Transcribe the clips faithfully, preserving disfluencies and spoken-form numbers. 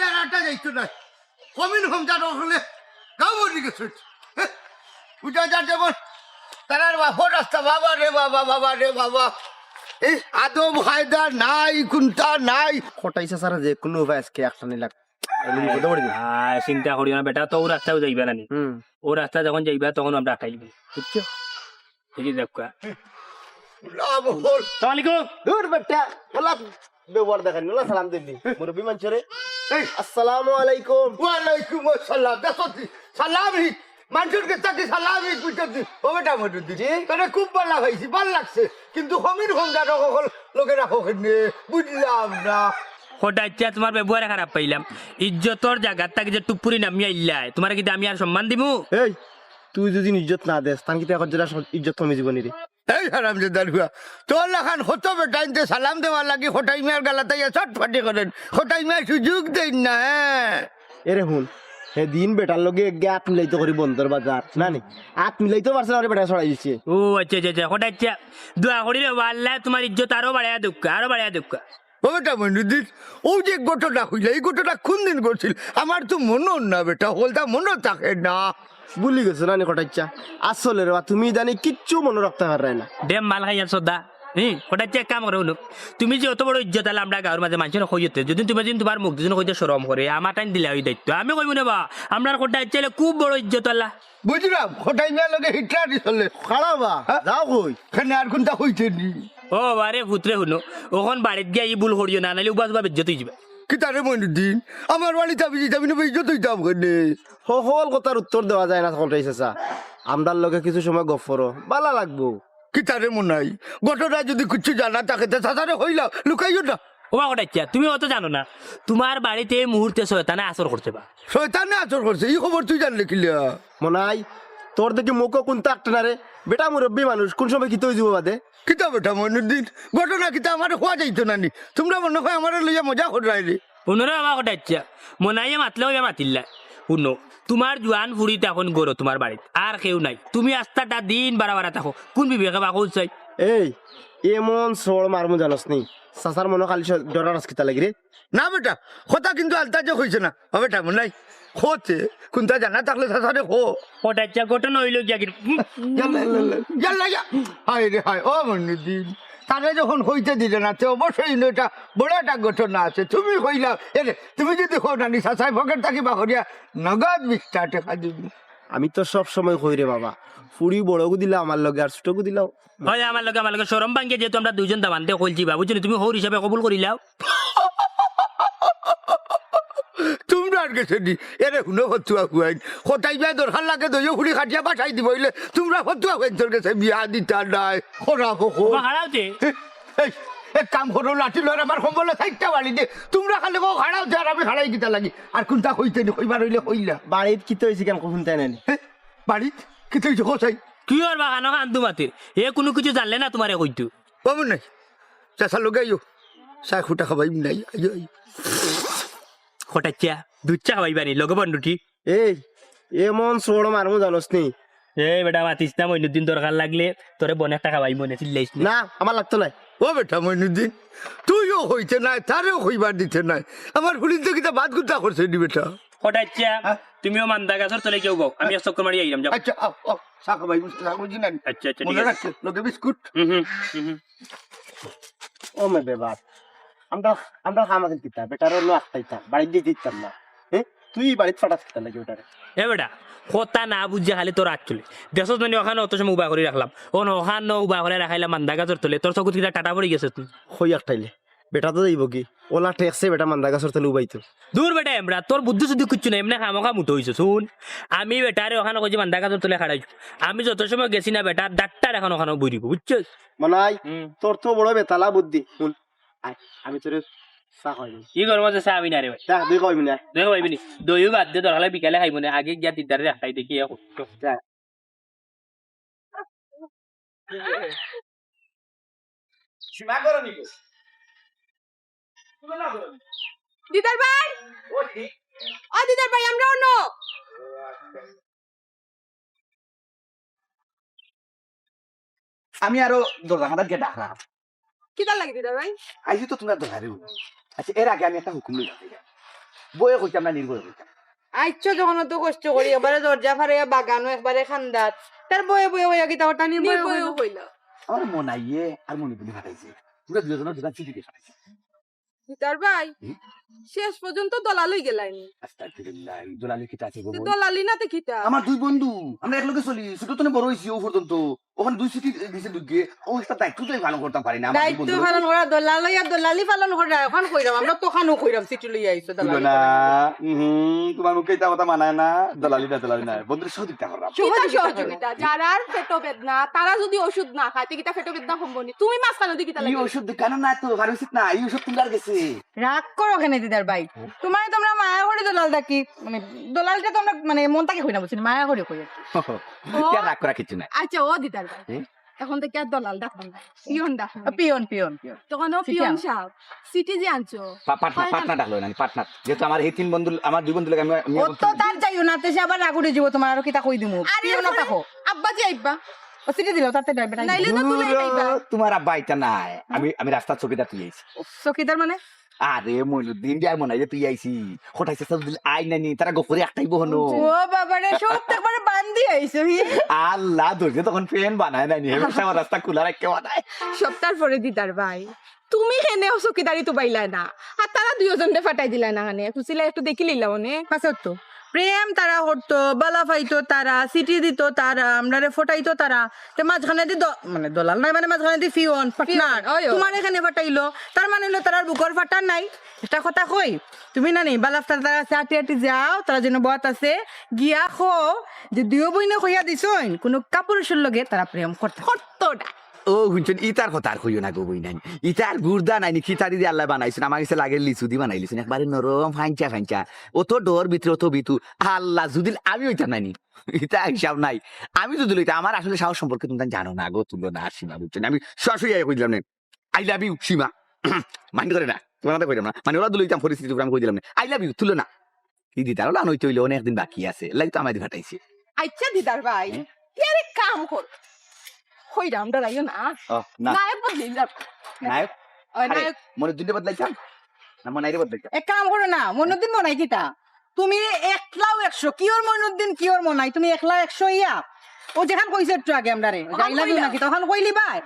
আর আটা যাইতো না। কমিন হম জানো হলে গাঁও বলি গেছে। বুঝা যা যেমন তারার বাপর রাস্তা, বাবা রে বাবা, বাবা রে বাবা। এই আদব কায়দা নাই, কুন্তা নাই। কটাই চাচার যে কোনো উপায় আজকে একটা নিলাম। এমনি বিপদে পড়ে যাবে। আহ, চিন্তা করিও না বেটা, তো ও রাস্তাও যাইবা না নি। হুম। ও রাস্তা যখন যাইবা তখন আমরা আটাই দিব, বুঝছো? এই যে দেখো। লাভ হল। সালাম আলাইকুম। দূর বেটা, ওলা ব্যবহার দেখান, ওলা সালাম দিলি। মুরব্বি মানছে রে। এই। আসসালামু আলাইকুম। ওয়ালাইকুম আসসালাম। দেখো দি, সালাম হি। মানুষের কাছে থাকি সালাম হি, বুঝতে দি। ও বেটা মইনুদ্দিন। জি? তোরে খুব ভালা পাইছি, ভালা লাগছে। কিন্তু কমিন হম জানো হকল লগে রাখো কেনে? বুঝলাম না। কটাই চাচা, তোমার ব্যবহারে খারাপ পাইলাম। ইজ্জতর জাগাত থাকি যে টুপুরি নামি আইলায়, তোমারে কিতা আমি আর সম্মান দিমু? এই, তুই যদি ইজ্জত না দেস, তান কিতা এখন যেটা সব ইজ্জত কমি জীবনী রে। এই হারামজাদার হুয়া, তোর লাখান কত বেটাইন্তে সালাম দেওয়ার লাগি কটাই মিয়ার গালাত আইয়া ছটফটি করেন, কটাই মিয়া সুযোগ দেইন না, হ্যাঁ। এরে হুন, হে দিন বেটার লগে এক আত মিলাইতো করি বন্দর বাজার, না নি? আত মিলাইতো পারছে না রে, বেটা ছড়াই দিছে। ও আচ্ছা, আচ্ছা, আচ্ছা, কটাই চাচা, দোয়া করি রে, আল্লায় তোমার ইজ্জত আরো বাড়াইয়া দেউক্কা, আরো বাড়াইয়া দেউক্কা। ও বেটা মইনুদ্দিন, ও যে ঘটনা কইলা, এই ঘটনা কোন দিন ঘটছিল? আমার তো মনো না বেটা, হকলতা মনো থাকে না। ভুলি গেছো না নি কটাই চাচা? আসলে রে বা, তুমি ইদানি কিচ্ছু মনো রাখতে পাররায় না। ডেম মাল খাইয়া সদা। হুম, কটাই চাচা এক কাম করো হুনো। তুমি যে অত বড় ইজ্জত আলা আমরা গাঁওর মাঝে মানষরে কইতে, যদি তুমি যদি তোমার মুখ দুজন কইতে শরম করে, আমার টাইম দিলা ওই দায়িত্ব। আমি কইমু না বা, আমরার কটাই চাচা অইলে খুব বড় ইজ্জত আলা। বুঝলাম, কটাই মিয়ার লগে হিটলারি চলে। খাড়া বা, হ্যাঁ? যাও কই? কেনে আর কুন্তা কইতে নি? ও বারে পুতরে হুনো, অখন বাড়িত গিয়া ই ভুল করিও না, নাইলে উবাস বা বেইজ্জত অই যিবা। কিতা রে মইনুদ্দিন, আমার বাড়িত আমি যাইতাম না, বেইজ্জত অইতাম কেনে? হকল কথার উত্তর দেওয়া যায় না কটাই চাচা। আমরার লগে কিছু সময় গপ করো, ভালা লাগবো। কিতা রে মনাই, ঘটনা যদি কিচ্ছু জানা থাকে তে চাচারে কইলাও, লুকাইও না। ও বা কটাই চাচা, তুমি অত জানো না। তোমার বাড়িত এই মুহূর্তে শয়তানে আসর করছে বা। শয়তানে আসর করছে, ই খবর তুই জানলে কিলা? মনাই, তোর দেখি মুখো কুন্তা আটে না রে। বেটা মুরব্বি মানুষ, কোন সময় কিতা অই যিবো বাদে? কিতা বেটা মইনুদ্দিন, ঘটনা কিতা আমারে কওয়া যাইতো না নি? তোমরা মনো কয় আমারে লইয়া মজা কররায় রে। হুনো রে বা কটাই চাচা, মনাইয়ে মাতলে অইয়া মাতিল্লা। হুনো, তোমার জোয়ান ফুড়িত অখন ঘরো তোমার বাড়িত, আর কেউ নাই। তুমি আস্তাটা দিন বারা বারা থাকো, কোন বিবেকে বা কও চাই? এই, এমন চড় মারমু জানোস নি, চাচার মনো খালি স-, ডরার আস কিতা লাগি রে? না বেটা, কথা কিন্তু আলতা যে কইছে না। ও বেটা, মনাই, কও তে, কুন্তা জানা থাকলে চাচারে কও। কটাই চাচা, ঘটনা অইলো গিয়া কি? ইয়াল্লা, ইয়াল্লা, ইয়াল্লা, ইয়া। হায় রে হায়, ও মইনুদ্দিন, তারে যখন কইতে দিলে না, তে অবশ্যই ইনো এটা বড় একটা ঘটনা আছে। তুমি কইলাও, এরে, তুমি যদি কও না নি, চাচায় পকেট থাকি বার করিয়া নগদ বিশটা টেকা দিবো। আমি তো সব সময় কই রে বাবা, ফুড়ি বড়গু দিলাও আমার লগে আর ছোটগু দিলাও। অয় আমার লগে, আমার লগে শরম ভাঙ্গে যেহেতু আমরা দুইজন দামান্দে কইলছি বা, বুঝছো নি? তুমি হউর হিসাবে কবুল করিলাও। তোমরার গেছে নি? এরে হুনো ফতুয়া হুয়াইন। কটাই বিয়া দরকার লাগে দইও ফুড়ি কাটিয়া বাসাই দিব অইলে তোমরা ফতুয়া হুয়াইন তোর গেছে বিয়া দিতা নায়। খরা ফকো। বাবা, খাড়াও তে। এই, এক কাম করো, লাঠি লওয়ার আমার কম্বলো চাইরটা বাড়ি দে। তোমরা খালি কও খাড়াও তে আর আমি খাড়াই কিতা লাগি? আর কুন্তা কইতে নি, কইবার অইলে কইলা। বাড়িত কিতা অইছে কেন কখন তাই নানি? হে? বাড়িত? কিতা অইছে কও চাই? কি ওর বাগানো কান্দু মাতির? এ কুনু কিছু জানলে না তোমারে কইতো। বাবু নাই। চাচার লগে আইও। চায় খুটা খাবাই নাই। আইও, আইও। কটাই চাচা, দুধ চা খাবাইবা নি, লগে বন্ডুটি। এই, এমন চড় মারমু জানোস নি? এই বেটা, মাতিস না, মইনুদ্দিন দরকার লাগলে তোরে বনে একটা খাবাই মনে, চিল্লাইস না। না, আমার লাগতো নায়। ও বেটা মইনুদ্দিন, তুইও কইতে নায়, তারেও কইবার দিতে নায়। আমার ফুড়িন্তে কিতা বাদ গুতা করছে নি বেটা? কটাই চাচা, হ্যাঁ? তুমিও মান্দা গাছর তলে কেউ বও, আমি এক চক্কর মারি আইরাম, যাও। আচ্ছা, আও, আও, চা খাবাই, বুঝতে থাকো, জি না? আচ্ছা, আচ্ছা, ঠিক আছে। মনে রাখছো, লগে বিস্কুট। হুম, হুম, হুম, হুম। ও মে বেবার, আমরা, আমরা কাম আছে কিতা, বেটারে অনো আটকাইতাম, বাড়িত দিতাম না। হ্যাঁ? তুই বাড়িত ফাটাস কিতা লাগি ওটারে? এ বেটা, কথা না বুঝে খালি তোর আত তুলে। দেখছস না নি অখানো অত সময় উবা করি রাখলাম। অন অখানো উবা করি রাখাইলাম মান্দা গাছর তলে। তোর চকুত কিতা টাটা পড়ি গেছে তুই? কই আটকাইলে? বেটা তো যাইবো কি? ওলা ঠেকছে বেটা মান্দা গাছর তলে উবাইতো। দূর বেটা এমরা, তোর বুদ্ধি শুদ্ধি কিচ্ছু নাই, এমনে খামোখা মুটো অইছস। হুন, আমি বেটারে অখানো কইছি মান্দা গাছর তলে খাড়াই। আমি যত সময় গেছি না বেটা, ডাক্তার এখন অখানো বইরিব, বুঝছস? মনাই, হুম। তোর তো বড় বেতালা বুদ্ধি। হুন, আয়, আমি তোরে চা খাওয়াইমু। কি করবো যে চা আমি না রে ভাই? চা তুই খাওয়াইবি না? তুই খাওয়াইবি নি? দইও বাদ দে, দরকার হলে বিকালে খাইবো না। আগে গিয়া দিদারে দেখাই দেখি এখন। যা। সীমা করো নি গো? তুমি না করো নি? দিদার ভাই, ও ঠিক। ও দিদার ভাই, আমরা অনো। আমি আরো দরজা খানাত গিয়া ডাকলাম। কিতার লাগি দিদার ভাই? আইছি তো তোমরা দরকারে। আচ্ছা, এর আগে আমি একটা হুকুম লইলাম। বইয়ে কইতাম না, নির্ভয়ে কইতাম। আইচ্ছা, যখন অত কষ্ট করি, একবারে দরজা ফাড়াইয়া বাগানো, একবারে খান্দাত, তার বইয়ে বইয়ে কইয়া কিতা করতা, নির্ভয়ে নির্ভয়ে কইলো। কইলো। আমার মনাইয়ে আর মনিপুরি ফাটাইছে। পুরা দুইজনের দোকান ছুটি দিয়ে ফাটাইছে। দিদার ভাই, হুম? শেষ পর্যন্ত দলাল অই গেলায়নি। আস্তাগফিরুল্লাহ, এই দলালি কিতা আছে গো তে বইন? দলালি না তে কিতা? আমার দুই বন্ধু, আমরা একলগে চলি, ছোট তনে বড় হইছি ও পর্যন্ত। ওখানে দুই সিটি দিছে দুগে, ও একটা দায়িত্ব তো আমি পালন করতাম পারি না, আমার দুই দায়িত্ব বন্ধু। পালন করা, দলাল লইয়া দলালি পালন করা, এখন কইরাম, আমরা তো খানো কইরাম, সিটি লইয়া আইছো, তুলো দলালি না। করা। হুম, তোমার মুখে এটা কথা মানায় না, দলালি না, দলালি না, বন্ধুর সহযোগিতা করলাম। কিতা সহযোগিতা সহযোগিতা? করলাম। যারার পেটো বেদনা, তারা যদি ওষুধ না খায়, তে কিতা পেটো বেদনা কমবো নি? তুমি মাঝখানো দি কিতা কি লাগে? ওষুধ দোকানো না তো, ফার্মেসিত না, এই ওষুধ তুলার গেছে। রাগ করো কেনে দিদার ভাই? হুম। তোমারে তো আমরা মায়া করি দলাল ডাকি, মানে, দলালটা তো আমরা, মানে, মন থাকি কই না, বুঝছো নি? মায়া করি কই আর কি। ও। ইতা রাগ করা কিচ্ছু নাই। আচ্ছা, ও দিদার ভাই, হুম? এখন তো কি আর দলাল ডাকবো না, পিয়ন ডাকবো। আ, পিয়ন, পিয়ন, পিয়ন। তখন ও ঠিক পিয়ন আছে। সাহেব, সিটি যে আনছো, পা-, পার্টনার, পার্টনার। পার্টনার ডাকলো না, পার্টনার। যেহেতু আমার এই তিন বন্ধু, আমার দুই বন্ধু লাগে, আমি, আমি ও তো তার যাইও না, তে সে আবার রাগ উঠে যাবো তোমার, আরো কিতা কই দিমু। আরে, পিয়ন না থাকো। আব্বা যে আইবা। ও সিটি দিল, তাতে ড্রাইভার আইবা। নাইলে তো দূর তুলে হ, পাইবা। তোমার আব্বা আইতা নাই। আমি, আমি রাস্তার চকিদার তুই আইছি। চকিদার মানে? আরে মইনুদ্দিন, যার মনে হয় যে তুই আইছি। কোথায় সে সব দিল আই নানি, তারা গোপরে একটাই বহনো। ও বাবা রে, সব তো একবারে বান্দি আইছো, হি। আল্লাহ, ধৈর্য তখন ফ্যান বানায় নানি, হে, সব রাস্তা খোলা রাখতে বানায়। সপ্তাহ পরে দিদার ভাই, তুমি হেনে চকিদারি তো বাইলায় না, আর তারা দুইজনরে ফাটাই দিলায় না, মানে, কুচিলা একটু দেখি লইলা, মানে। আচ্ছা তো, প্রেম তারা করতো, বালা পাইতো তারা, সিটি দিত তারা, আমরারে ফটাইতো তারা। তে মাঝখানে দি দ-, মানে দলাল নাই, মানে মাঝখানে দি ফিওন, পার্টনার। ওই, ওই। তোমার এখানে ফাটাইলো, তার মানে হলো তারার বুকর ফাটা নাই। একটা কথা কই, তুমি না নি, বালাফ তারা, তারা আছে, আটি আটি যাও, তারা যেন বত আছে, গিয়া কো যে দুইও বইনে কইয়া দিছইন, কোনো কাপুরুষর লগে তারা প্রেম করতে। করতো না। ও, হুনছইন, ইতার কথা আর কইও না গো বইনাইন। ইতার গুর্দা নাইনি, খিতারি দি আল্লাহ বানাইছইন, আমার গেছে লাগে লিচু দি বানাইলিছইন, একবারে নরম, ফাইঞ্চা, ফাইঞ্চা। অত ডর ভিতরে, অত ভিতু। আল্লাহ, যুদি আমি অইতাম নাইনি। ইতা হিসাব নাই। আমি যুদি লইতাম, আমার আসলে সাহস সম্পর্কে তুমি জানো না গো, তুলো না, আসি না, বুঝছো নি? আমি সরাসরি আইয়া কই দিলাম নে। I love you, সীমা। Mind করে না। তোমার কথা কইলাম না। মানে, ওরা দুলো ইতাম পরিস্থিতির উপরে আমি কই দিলাম না। I love you, তুলো না। কি দিদার, ওলা নইতে হইলে অনেক দিন বাকি আছে। এর লাগি তো আমায় দি ফাটাইছে। আচ্ছা, দিদার ভাই, হুম? তুই আরে কাম কর। কইরাম, ডরাইও না। ও, না। নায়ক বদলি যা। নায়ক? ওই আরে, নায়ক। মইনুদ্দিনরে বদলাইতাম? না, মনাইরে বদলাইতাম? এক কাম করো না, মইনুদ্দিন মনাই কিতা? তুমি একলাও একশো, কিওর মইনুদ্দিন, কিওর মনাই, তুমি একলাও একশো ইয়া। ও যেখান কইছে একটু আগে আমরারে, ওখান I love you কইলা। নাকি, তখন কইলি ভাই।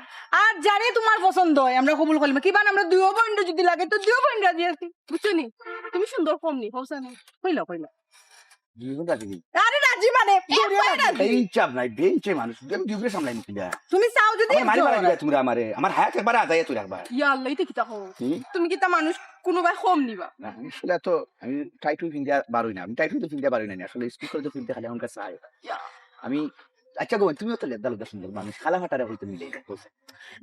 আর যারে তোমার পছন্দ হয়, আমরা কবুল করলাম। কিবা আমরা দুইও বইনরে যদি লাগে, তো দুইও বইন রাজি আছি। বুঝছো নি? তুমি সুন্দর কম নি, হৌসা নি? কইলা, কইলা। দুইজন রাজি নি? আরে রাজি মানে, একবারে রাজি। এই চাপ নাই, বেঞ্চে মানুষ, আমি দুইগুলো সামলাই নিছি না। তুমি চাও যদি আমার মারি একজন। মারা দিবা তোমরা আমারে, আমার হায়াত একবার আজাইয়া তুই রাখবা। ইয়া আল্লাহ, ইতা কিতা কও? হুম? তুমি কিতা মানুষ কোনোবায় কম নিবা? না, আসলে তো আমি টাইট ফিন্দিয়া বারোই না, আমি টাইট ফিন্দিয়া বারোই না, আসলে স্কুল কলেজে ফিনতে খালি আমার কাছে আয়। ইয়া। আমি, আচ্ছা গো, তুমিও তো লেদা লেদা সুন্দর মানুষ, খালা ফাটারে হইতে মিলে।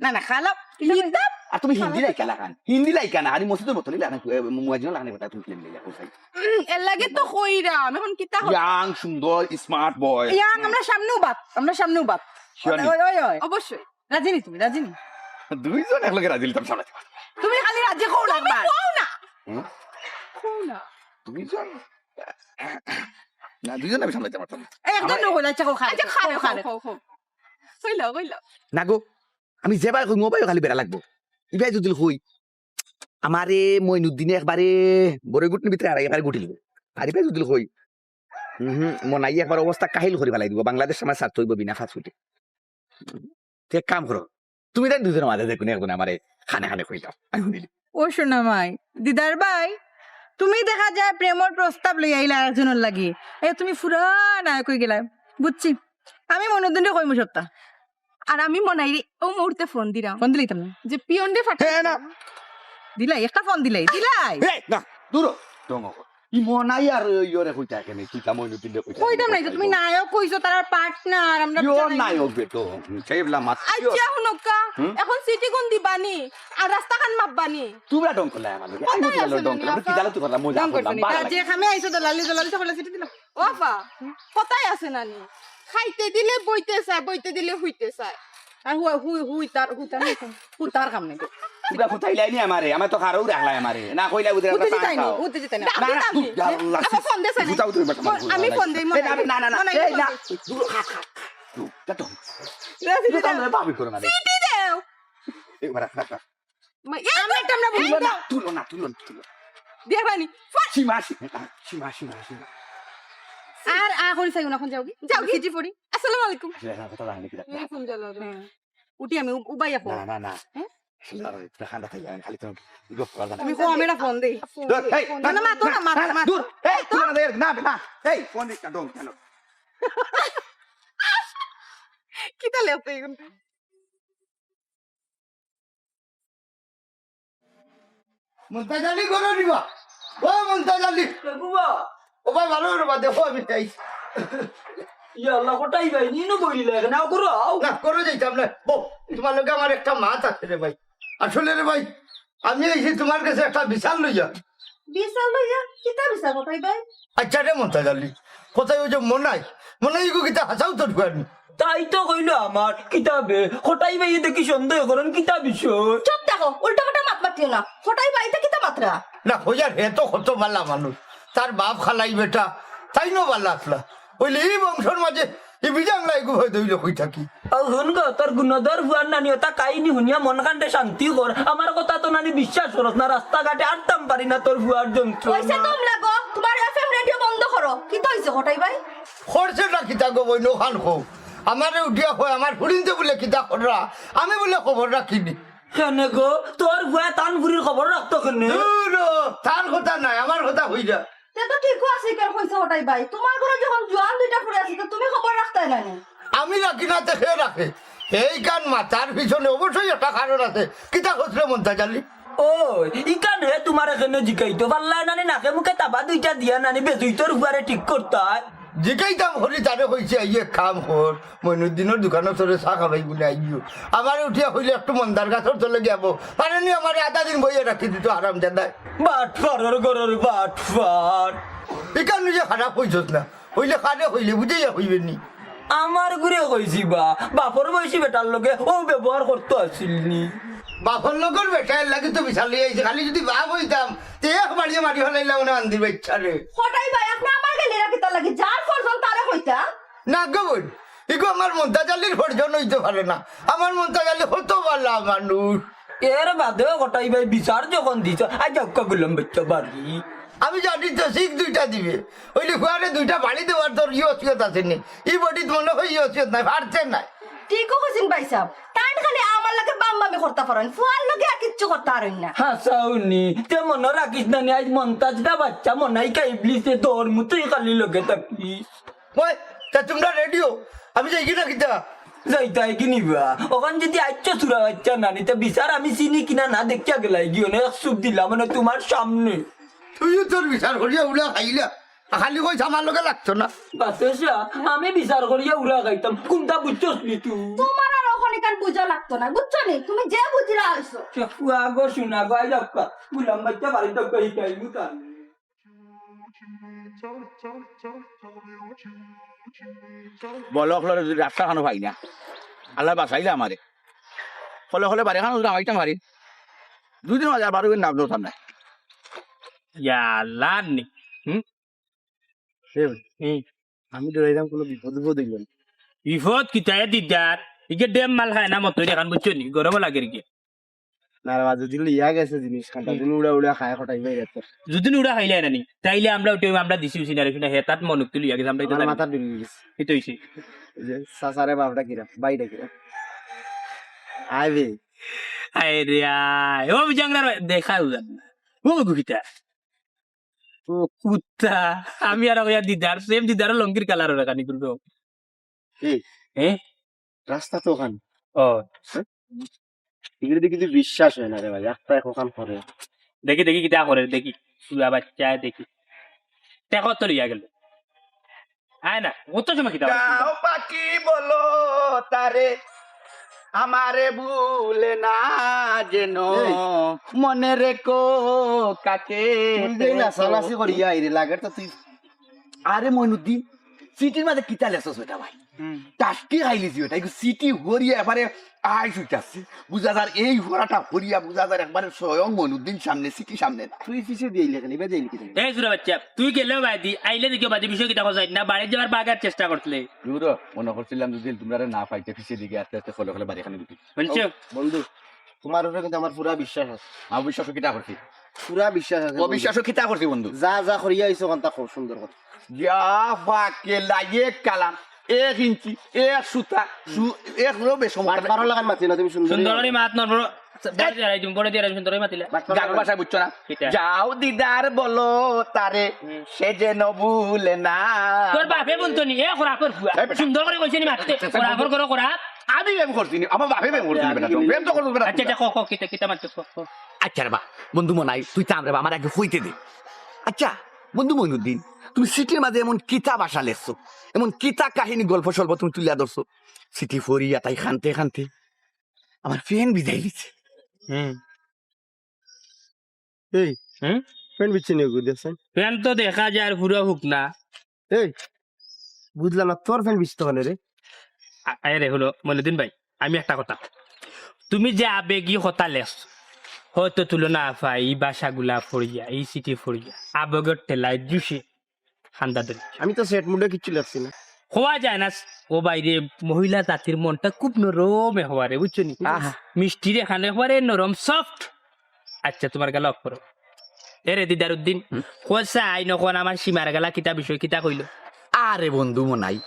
না, না, খালা, লিদা। আর তুমি হিন্দি খালা। লাইকা লাখান, হিন্দি লাইকা না, আরে মসজিদের মতো লাখান, এ, মুয়াজ্জিন লাখান, এটা তুমি ফিল্ম নিলে, কোথায়? উম, এর লাগে তো কইরাম, এখন কিতা হবে? ইয়াং, সুন্দর, smart boy। ইয়াং, আমরা সামনেও বাপ, আমরা সামনেও বাপ। শিওর নি? ওই, ওই, ওই। অবশ্যই। রাজি নি তুমি, রাজি নি? দুইজন একলগে রাজি হইতাম সামনে। তুমি খালি রাজি কও না তুমি একবার। কও না। হুম? কও না। দুইজন? না, দুইজন আমি সামলাইতে পারতাম না। এই একজন আমার লোক হইলে, আচ্ছা, কও খালি, আচ্ছা, খালি, কও খালি। কও, কও, কও। কইলো, কইলো। না গো, আমি যেবায় কইমু, ওবায় খালি বেড়া লাগবো। ইবায় যদি কই, আমারে মইনুদ্দিনে একবারে বড় গুটনির ভিতরে হারাই একবারে গুটিল। আর ইবায় যদি কই, হুম, হুম, মনাই একবার অবস্থা কাহিল করি ফালাই দিব। বাংলাদেশ আমার ছাড়তে হইব বিনা পাসপোর্টে। তে এক কাম করো, তুমি তাই দুজনের মাঝে যে কোনো একজনে আমারে খানে খানে কই দাও, আমি শুনিলি। ও সোনা মাই, দিদার ভাই, তুমি দেখা যায় প্রেমর প্রস্তাব লই আইলা একজনের লাগি। এ, তুমি ফুরা নায়ক হই গেলা, বুঝছি। আমি মইনুদ্দিনরে কইমু সবটা। আর আমি মনাইরে ও মুহূর্তে ফোন দিলাম। ফোন দিলাইতাম না। যে পিয়নরে ফাটা হ্যাঁ, না। দিলাই, একটা ফোন দিলাই, দিলাই। এই, না, দূর হ, ঢং কর। ই মনাই আর ইয়রে কইতা কেনে? কিতা মইনুদ্দিনরে কইতা? কইতাম নাই তো, তুমি নায়ক কইছো, তার পার্টনার, আমরা ইয়ো জানাই। নায়ক বেটো, সেই বলা মাত। আচ্ছা, হুনক্কা, হুম? এখন সিটি কোন দিবানি? আর রাস্তাখান মাপবানি? তোমরা ঢং করলে আমার লগে। আমি কোথায় বুঝলাম আছো ঢং নানি করলাম। আপা? কি জানো তো কথা, মজা ঢং করলাম, করছো নি? ভালো তা লাগে। যে খামে আইছো, দলালি, দলালি তো করলে সিটি দিলাম। ও আপা, কোথায় আছে নানি? খাইতে দিলে বইতে চায়, বইতে দিলে হুইতে চায়। আর হুয়া-, হুই-, হুইতার, হুইতার নাই তো। হুইতার কাম নাই তো। তোমরা কোথায় লাইনি আমারে? আমার তো কারো রাখলাই আমারে। না কইলা বুঝে হুইতে জিতাই নি, হুইতে জিতাই নি। না, না, না, তুই, ইয়া আল্লাহ, আবার ফোন দেছে না। বুঝাও তুমি, বুঝাও, আমি ফোন দেই, এই, না, না, না, না, না, এই, না, না, তুই দূর, হাত, হাত, দূর, যা তো। রাজি দূর, দিলাম। তাহলে ভাবি করো না রে। সিটি দেও। এই, রাখ, রাখ, রাখ। মা, এই আমি তো একটা আমরা এই তুলো না, তুলো না, তুলো না, তুলো না। দেখরায়নি। সীমা, সীমা, সীমা, সীমা। আর আ করি চাইও না, অখন যাওগি। যাওগি। চিঠি পড়ি। আসসালামু আলাইকুম। আসলে না, কথা জানি কিতা। তুমি ফোন চালাও। হ্যাঁ। উঠি আমি উ-, উবাই এখন। না, না, না। হ্যাঁ? আসলে আর একটু ঠান্ডা থাকি, আমি খালি তোমার গপ করা জানি। তুমি কো আমি এটা ফোন দেই। ধর, এই, না, না, মাতো না, মাতো, না, মাতো। দূর, এই, তুই না, না, না, না, এই, ফোন দিস না, ডং, কেন? কিতা লেপ এইগুন? মন্তাজ আলী ঘরো নিবা। ও মন্তাজ আলী। এগুবা, ও ভাই, ভালো রে বা, দেখো আমি চাই। ইয়া আল্লাহ, কটাই ভাই, নিনো বইলি লাগে না, করো, আও। না, ঘরো যাইতাম না। বউ, তোমার লগে আমার একটা মাত আছে রে ভাই। আসলে রে ভাই, আমি আইছি তোমার কাছে একটা বিচার লইয়া। বিচার লইয়া? কিতা বিচার কটাই ভাই? আচ্ছা রে মন্তাজ আলী, কোথায় ওই যে মনাই, মনাই গো কিতা হাসাও তোর ফুয়ানি। তাই তো কইলো আমার কিতাবে, কটাই ভাই দেখি সন্দেহ করেন কিতা বিষয়? চুপ থাকো, উল্টা পাল্টা মাত মাতিও না। কটাই ভাই ইতা কিতা মাতরা? না, কইয়ার হে তো কত বালা মানুষ, তার বাপ খালাই বেটা, তাইনও বালা আছলা। ওইলে এই বংশর মাঝে এই বিজাংলা এগু হয়ে দইল কই থাকি। ও হুন গো, তোর গুণধর ফুয়ার নানি ওটা কাহিনী হুনিয়া মন কাণ্ডে শান্তি কর। আমার কথা তো নানি বিশ্বাস করস না, রাস্তাঘাটে আটতাম পারি না তোর ফুয়ার যন্ত্র। ওইসে তোমরা গো, তোমার এফএম রেডিও বন্ধ করো। কিতা অইছে কটাই ভাই? করছে না কিতা গো বইন, ওখান কও। আমারে উঠিয়া কয়, আমার ফুরিন্তে বুলে কিতা কররা, আমি বুলে খবর রাখি নি। কেনে গো, তোর ফুয়া তান ফুরির খবর রাখতো কেনে? দূর ও, তার কথা নাই, আমার কথা কইরা। তে তো ঠিকও আছে, কেন কইছে কটাই ভাই? তোমার ঘরো যখন জোয়ান দুইটা ফুরি আছে, তো তুমি খবর রাখতায় না নি? আমি রাখি না, তে কে রাখে? এইখান মাতার পিছনে অবশ্যই একটা কারণ আছে। কিতা করছে মন্তাজ আলী? ও, ইখান হে তোমার এখানে জিকাইতো পারলায় নানি, নাকে মুখে তাবা দুইটা দিয়া নানি বেজুইতর ফুয়ারে ঠিক করতায়। জিকাইতাম করি তারে কইছি, আইয়ে কাম কর, মইনুদ্দিনর দোকানো তোরে চা খাবাই বুলে আইও। আমারে উঠিয়া কইলে একটু মন্দার গাছর তলে যাবো, পারেনি আমারে আধা দিন বইয়া রাখি দিত হারাম জাদায়। বাটফারর ঘরর বাটফার। ইখান নিজে খারাপ কইছস না, কইলে কারে কইলে বুঝাইয়া কইবে নি। আমার ঘুরে কইছি বা, বাপর বয়সী বেটার লগে ও ব্যবহার করতো আছিল নি। বাপর লগর বেটা এর লাগি তো বিচার লইয়া আইছি, খালি যদি বাপ হইতাম, তে এক বাড়িয়ে মারি ফেলাইলাম না আন্দির বাচ্চারে। কটাই ভাই, আপনি আমার গেলে রাখি তার লাগি, যার ফরজন তারে কইতা। না গো বইন, ইগো আমার মন্তাজ আলীর ফরজন হইতে পারে না। আমার মন্তাজ আলী কত বালা মানুষ। এর বাদেও কটাই ভাই বিচার যখন দিছ, আই যাউক্কা গুলাম বাচ্চা বাড়ি। আমি জানি তো শিখ দুইটা দিবে, ওইলে ফুয়ারে দুইটা বাড়ি দেওয়ার তোর ইয়ে অসিয়ত আছে নি। ই বডিত মনে হয় ইয়ে অসিয়ত নাই, পারছে নাই। ঠিকও কইছেন ভাই সাহেব, তাই খালি আমার লগে বাম বামে করতা পারেন, ফুয়ার লগে আর কিচ্ছু করতা পারেন না। হাসাওনি, তে মনে রাখিস না নি, আজ মন্তাজটা বাচ্চা মনাই খাইবলিছে, তোর মতোই খালি লগে থাকিস। ওই, তা তোমরা রেডিও, আমি যাই কি না কিতা? যাইতায় কি নিবা? ওখান যদি আইচ্ছ চুরা বাচ্চা না নিতে বিচার আমি চিনি কিনা না দেখিয়া গেলাই গিয়ে অনেক সুখ দিলাম মানে তোমার সামনে। তুইও তোর বিচার করিয়া উলা খাইলা, খালি কইছ আমার লগে লাগতো না। বাতাসা, আমি বিচার করিয়া উড়া খাইতাম, কোনটা বুঝছস নি তুই? তোমার আর ওখানে কান বুঝা লাগতো না, বুঝছো নি? তুমি যে বুঝিরা আইছো। সে ফুয়া গো, শোনা গো, আই যাউক্কা, গুলাম বাচ্চা বাড়ি যাউক্কা, এই টাইমু তার। বলক লরে যদি রাস্তা খানো পাই না, আল্লাহ বাঁচাইলে আমারে। হলে হলে বাড়ি খানো যদি আমাইতাম পারি, দুদিন মাঝে আর বারো নাম ধরতাম না। ইয়া আল্লাহ নি। হুম? রে ভাই, হুম। আমি ডরাইলাম কোনো বিপদ বিপদ হইল না। বিপদ কিতায় দিদার? ইগে ডেম মাল খায় না মতো এখন বুঝছো নি? গরমও লাগে রে কি? না রে বা, যদি লইয়া গেছে জিনিস, কাঁটা দিন উড়া উড়া খায় কটাই ভাই এত। যদি উড়া খাইলে না নি, তাইলে আমরা উঠে আমরা দিছি উছি না রে, শুনে হেতাত মনুক তুই লইয়া গেছে, আমরা আমার ইতা মাথা ডুবে গেছে। কি তো হইছে? যে সাসারে বাপটা কিরা, বাইরে কিরা। আয় বে। আয় রে আয়, ও বিজাংলার দেখা উজান না। ও গুকিতা। ও কুত্তা, আমি আর ওয়া দিদার, সেম দিদার লঙ্গির কালার ওরা কানি করবে। কি? হ্যাঁ? রাস্তা তো ওখানে। ও। এগুলো দেখি তুই বিশ্বাস হয় না রে ভাই, একটা এক ওখান করে। দেখি, দেখি, কিতা করে, দেখি। চুরা বাচ্চা, দেখি। দেখো তো লইয়া গেল। আয় না, ও তো সময় কিতা করে? গাঁও পাখি বলো তারে, আমারে ভুলে না যেন, এই। মনে রেখো কাকে তুই যে লাসালাসি করিয়া আইরে লাগের তো তুই। আরে মইনুদ্দিন, সিটির মাঝে কিতা লেসস বেটা ভাই? টাটকি খাইলিছি বেটা, এই সিটি হরিয়া এবারে আইস উঠাছে। বুঝা যার এই হরাটা হরিয়া, বুঝা যার একবারে স্বয়ং মইনুদ্দিন সামনে, সিটি সামনে না। তুই পিছে দিয়ে আইলে কেন? এবার যাইলি কি? এই চুরা বাচ্চা, তুই গেলেও বাদি, আইলে দেখি বাদি বিষয় কিতা কথা না, বাড়িত যাবার বাগার চেষ্টা করছিলে। দূর, মনে করছিলাম যদি তোমরা না পাইতে পিছে দিকে আস্তে আস্তে ফলে ফলে বাড়ি খানে দিবি। বুঝছো? বন্ধু, তোমার উপরে কিন্তু আমার পুরা বিশ্বাস আছে। আমার বিশ্বাস কিতা করছি? পুরা বিশ্বাস আছে বন্ধু। অবিশ্বাসও কিতা করছি বন্ধু? যা যা করিয়া আইছো, কোনটা খুব সুন্দর কথা। ইয়া ফাকে লা, এক কালাম, এক ইঞ্চি, এক সুতা, সু-, এক রবে সমতা। বাটপারর লাখান মাতি না তুমি সুন্দর। সুন্দর করি মাত নর বড়। বড় দিয়া রাখি তুমি, বড় দিয়া রাখি সুন্দর করি মাতিলা। গারো ভাষায় বুঝছো না? কিতা? যাও দিদার বলো তারে, হুম। সে যেন ভুলে না। তোর বাপে বলতো নি, এ খরাফর ফুয়া। এই বেটা। সুন্দর করি কইছে নি মাততে, খরাফর করো খরাফ। আমি প্রেম করছি নি, আমার বাপে প্রেম করছি নি বেটা, প্রেম তো করছো বেটা। আচ্ছা, আচ্ছা, ক, ক, কিতা, কিতা মাততে, ক, ক। আচ্ছা রে বা, বন্ধু মনাই, তুই থাম রে বা, আমার আগে কইতে দে। আচ্ছা, বন্ধু মইনুদ্দিন, তুমি চিঠির মাঝে এমন কিতা ভাষা লেখছো, এমন কিতা কাহিনী গল্প স্বল্প তুমি তুলিয়া ধরছো, চিঠি পড়িয়া তাই কানতে কানতে আমার ফেন ভিজাই দিছে। হুম। এই, হুম? ফেন ভিজছে নি গো, দেখছেন? ফেন তো দেখা যায় পুরা হুকনা। এই, বুঝলাম না, তোর ফেন ভিজছে কেনে রে? আ-, আরে হলো মইনুদ্দিন ভাই, আমি একটা কথা, তুমি যে আবেগী কথা লেখছো, হয়তো তুলনা আফায় এই ভাষাগুলা পড়িয়া, এই চিঠি পড়িয়া, আবেগর ঠেলায় জুশে খান্দা ধরি। আমি তো সেট মুডে কিচ্ছু লেখছি না। হওয়া যায় না। ও বাইরে, মহিলা জাতির মনটা খুব নরম একেবারে, বুঝছো নি? আহা। মিষ্টির এখানে একেবারে নরম, সফট। আচ্ছা, তোমার গেলা অফ করো। এ রে দিদার উদ্দিন, কোসা আইন কোন আমার সীমার গেলা কিতা বিষয় কিতা কইল? আরে বন্ধু মনাই,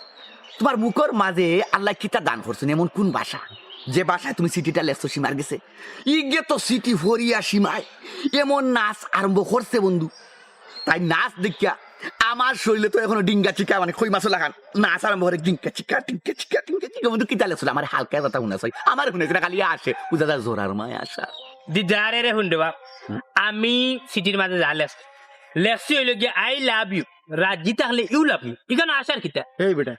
তোমার মুখর মাঝে আল্লাহ কিতা দান করছেন, এমন কোন ভাষা, যে ভাষায় তুমি চিঠিটা লেখছো সীমার গেছে? ইগে তো চিঠি পড়িয়া সীমায় এমন নাচ আরম্ভ করছে বন্ধু, তাই নাচ দেখিয়া আমার শরীরে তো এখনো ডিঙ্গা চিকা, মানে কই মাছর লাখান নাচ আরম্ভ করে, ডিঙ্গা চিকা, ডিঙ্গা চিকা, ডিঙ্গা চিকা। বন্ধু কিতা লেখছো? আমার হালকা কথা হুনাছাই, আমার হুনাছাই না, খালি আসে বুঝা যায় জোরার মায় আশা। দিদারে রে হুন রে বাপ, আমি চিঠির মাঝে যা লেখছি, লেখছি হইল গিয়া, "I love you, রাজি থাকলে you love you।" এখানে আসার কিতা? এই বেটা,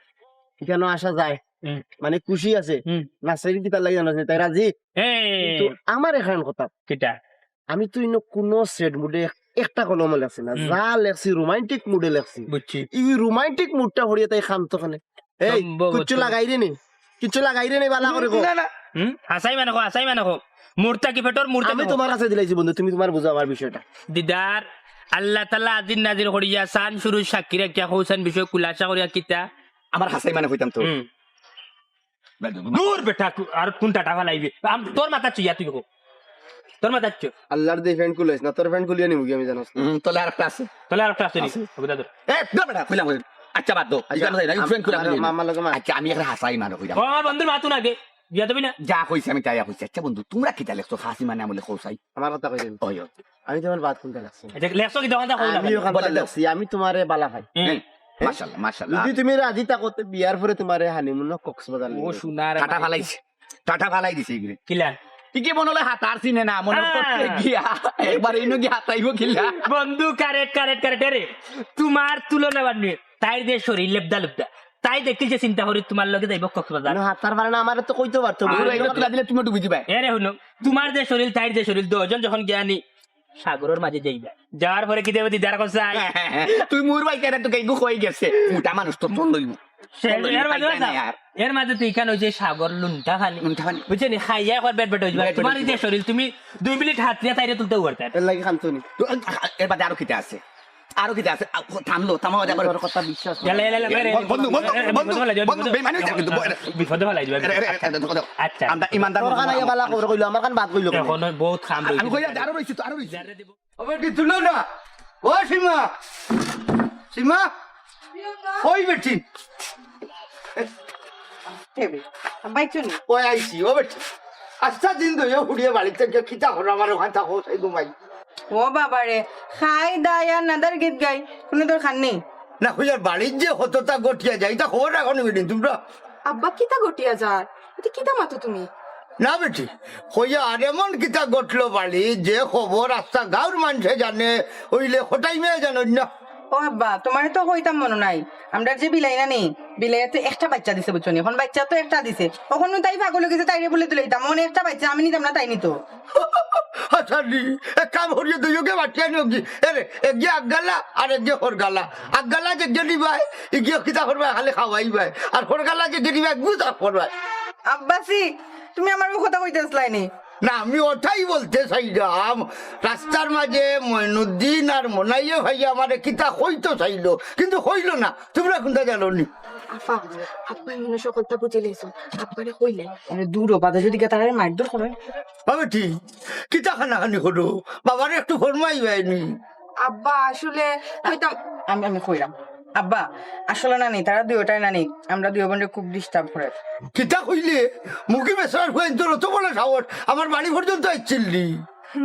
এখানে আসা যায়, হুম। মানে খুশি আছে, হুম। নাচের কিতা লাগে জানো, তাই রাজি। এই, কিন্তু আমার এখান কথা, কিতা? আমি তো ইনো কোনো সেট মুডে একটা কলমও লেখছি না, হুম। যা লেখছি রোমান্টিক মুডে লেখছি। বুঝছি। এই রোমান্টিক মুডটা হরিয়া তাই খান্ত খানে। এই, সম্ভবত। কিচ্ছু লাগাই রে নি, কিচ্ছু লাগাই রে নি, বালা করে কও। না, না, হুম? হাসাই মানে কো, হাসাই মানে কো। মূর্তা কি পেটর মূর্তা আমি কি? তোমার কাছে দিলাইছি বন্ধু, তুমি তোমার বুঝো আমার বিষয়টা। দিদার, আল্লাহ তাআলা আজিজ নাজির করিয়া চান শুরু সাক্ষী রাখিয়া কৌসান বিষয় খুলাসা করিয়া কিতা? আমার হাসাই মানে কইতাম তো। হুম। দূর বেটা, কু-, আর কোন টাটা ফালাইবে? আম-, তোর মাথা চুইয়া তুই কো। তোর মাথা চু। আল্লাহর দিয়ে ফ্যান খুলাইস না, তোর ফ্যান খুলিয়া নিমু কি আমি জানাস না। হুম, তাহলে আর একটা আছে। তাহলে আর একটা আছে নি? আছে। ওগুলা ধর। এ, না বেটা, কইলাম, কইলাম। আচ্ছা, বাদ দাও। আচ্ছা, ইখান যাই না, আম-, ফ্যান খুলে আমার খুলে মা-, আমার লগে মা। আচ্ছা, আমি একটা হাসাই মানে কইলাম। ও আমার বন্ধুর মাতুন আগে। বিয়া দিবি না? যা কইছি আমি তাই কইছি। আচ্ছা বন্ধু, তোমরা কিতা লেখছো? হাসি মানে আমলে কৌসাই। আমার কথা কইছি। ওই, ওই। আমি তোমার বাদ কোনটা লেখছি? আচ্ছা, লেখছো কি দোকানটা কইলা? আমি ওখান বলে থেকে দাও। লেখছি, আমি তোমারে বালা পাই। হুম। হ্যাঁ, মাশাআল্লাহ, মাশাআল্লাহ। যদি তুমি রাজি থাকো, তে বিয়ার পরে তোমারে হানিমুন কক্সবাজার নিয়ে ও যাবো। সোনার টাটা ফালাইছে, টাটা ফালাই দিছে এগুলি। কিলা? কি কি মনে হলে হাতার চিনে না, মনে হ্যাঁ। করতে গিয়া একবার ইনো গিয়া হাতাইবো কিলা। বন্ধু, কারেক্ট, কারেক্ট, কারেক্ট। আরে, তোমার তুলনা বান্নি। তাইর যে শরীর লেবদা লেবদা। তাই দেখতে যে চিন্তা করি তোমার লগে যাইব কক্সবাজার। না, হাতার পারে না, আমারে তো কইতে পারতো। আরে, পুরো ইনো তুলা দিলে তুমি ডুবি দিবায়। এরে হুনো, তোমার যে শরীর, তাইর যে শরীর, দুজন যখন গিয়া নি সাগরর মাঝে যাইবা। যাওয়ার পরে কি দেবে দিদার কথা? তুই মোর ভাই কেন তোকে এগু কই গেছে? মোটা মানুষ তো তোর লইব। সে-, তোর লইব, এর মাঝে তাই আছে। নাই আর। এর মাঝে তুই কেন ওই যে সাগর লুন্টা খালি? লুন্টা খালি। বুঝছে নি? খাইয়া একবার বেট বেট হইবা। বেট বেট তোমার এই যে হইবা। শরীর, তুমি দুই মিনিট হাত দিয়া তাইরে তুলতে পারতে না। এর লাগি খামতো নি। এর বাদে আরো কিতা আছে? আরো কিতা আছে? আ, থামলো, থামা বাদে আবার। তোর কথা বিশ্বাস ইয়ালা, ইয়ালা, ইয়ালা, করে। বেরে, বন্ধু, বন্ধু, এ, এ, বন্ধু, বিপদে ফালাই দিবা, বন্ধু, বিপদে, বেইমানি হইছে কিন্তু, বিপদে ফালাই দিবা, এরে, এরে, এরে, এরে, দেখো, দেখো। আচ্ছা। আমরা ইমানদার তোর বন্ধু। কানে বালা খবর কইলো, আমার কান বাদ কইলো। এখনো বহুত খাম রইছে। আমি কই আরো রইছি তো, আরো রইছি। ও বেটি, তুলো না। ও সীমা, সীমা, ওই বেটি। কেবে? বাইচুনি। ওই আইছি, ও বেটি। আস্তা দিন ধরে হুড়িয়ে বাড়িতে গিয়ে কিতা করো আমার ওখান থাকো, সেই ঘুমাই। ও বাবা রে, খাই দাই আর নাদার গীত গাই, কোনো দরকার নেই। না হইলে বাড়ির যে হততা ঘটিয়া যায়, তা খবর রাখো নি বেটি তোমরা? আব্বা কিতা ঘটিয়া যার? এতে কিতা মাতো তুমি? না বেটি, হইয়া আর এমন কিতা ঘটলো বাড়ি, যে খবর আস্তা গাঁওর মানুষে জানে, হইলে হটাই মেয়ে জানো না। ও আব্বা, তোমারে তো কইতাম মনো নাই। আমরার যে বিলাই না নি, বিলাইয়ে তো একটা বাচ্চা দিছে, বুঝছো নি? এখন বাচ্চা তো একটা দিছে। অখন তাই পাগল হয়ে গেছে, তাইরে বলে দিলাইতাম। মনে একটা বাচ্চা আমি নিতাম না, তাই নিত। হাসানি, এক কাম করিয়া দুইওকে বাটিয়া নিও কি? এরে, একগে আগগালা আর একগে হরগালা। আগগালা যে গেলি ভাই, ইগিয়ে কিতা করবায়, খালি খাওয়াই ভাই। আর হরগালা যে গেলি ভাই, গুতা করবায়। আব্বাসি, তুমি আমার কথা কইতে আসলাই নি। না, আমি ওটাই বলতে চাইলাম, রাস্তার মাঝে মইনুদ্দিন আর মনাইয়ে ভাই আমারে কিতা কইতো চাইলো, কিন্তু কইলো না। তুমরা কুনটা জানো নি? আফা, আব্বায় মনে হয় সকলটা বুঝি লাইছইন। আব্বারে কইলে। আরে দূর ও, বাদে যদি গিয়া তারারে মারধর করে। ও বেটি, কিতা কানাকানি করো? বাবারে একটু ফরমাইবায় নি। আব্বা, আসলে কইতাম। আমি, আমি কইরাম। আব্বা, আসলে নানি, তারা দুইওটায় নানি, আমরা দুইও বইনে খুব disturb করে। কিতা কইলে? মুখী বেচারার ফুয়াইন্তর অত বড় সাহস, আমার বাড়ি পর্যন্ত আইছিল নি?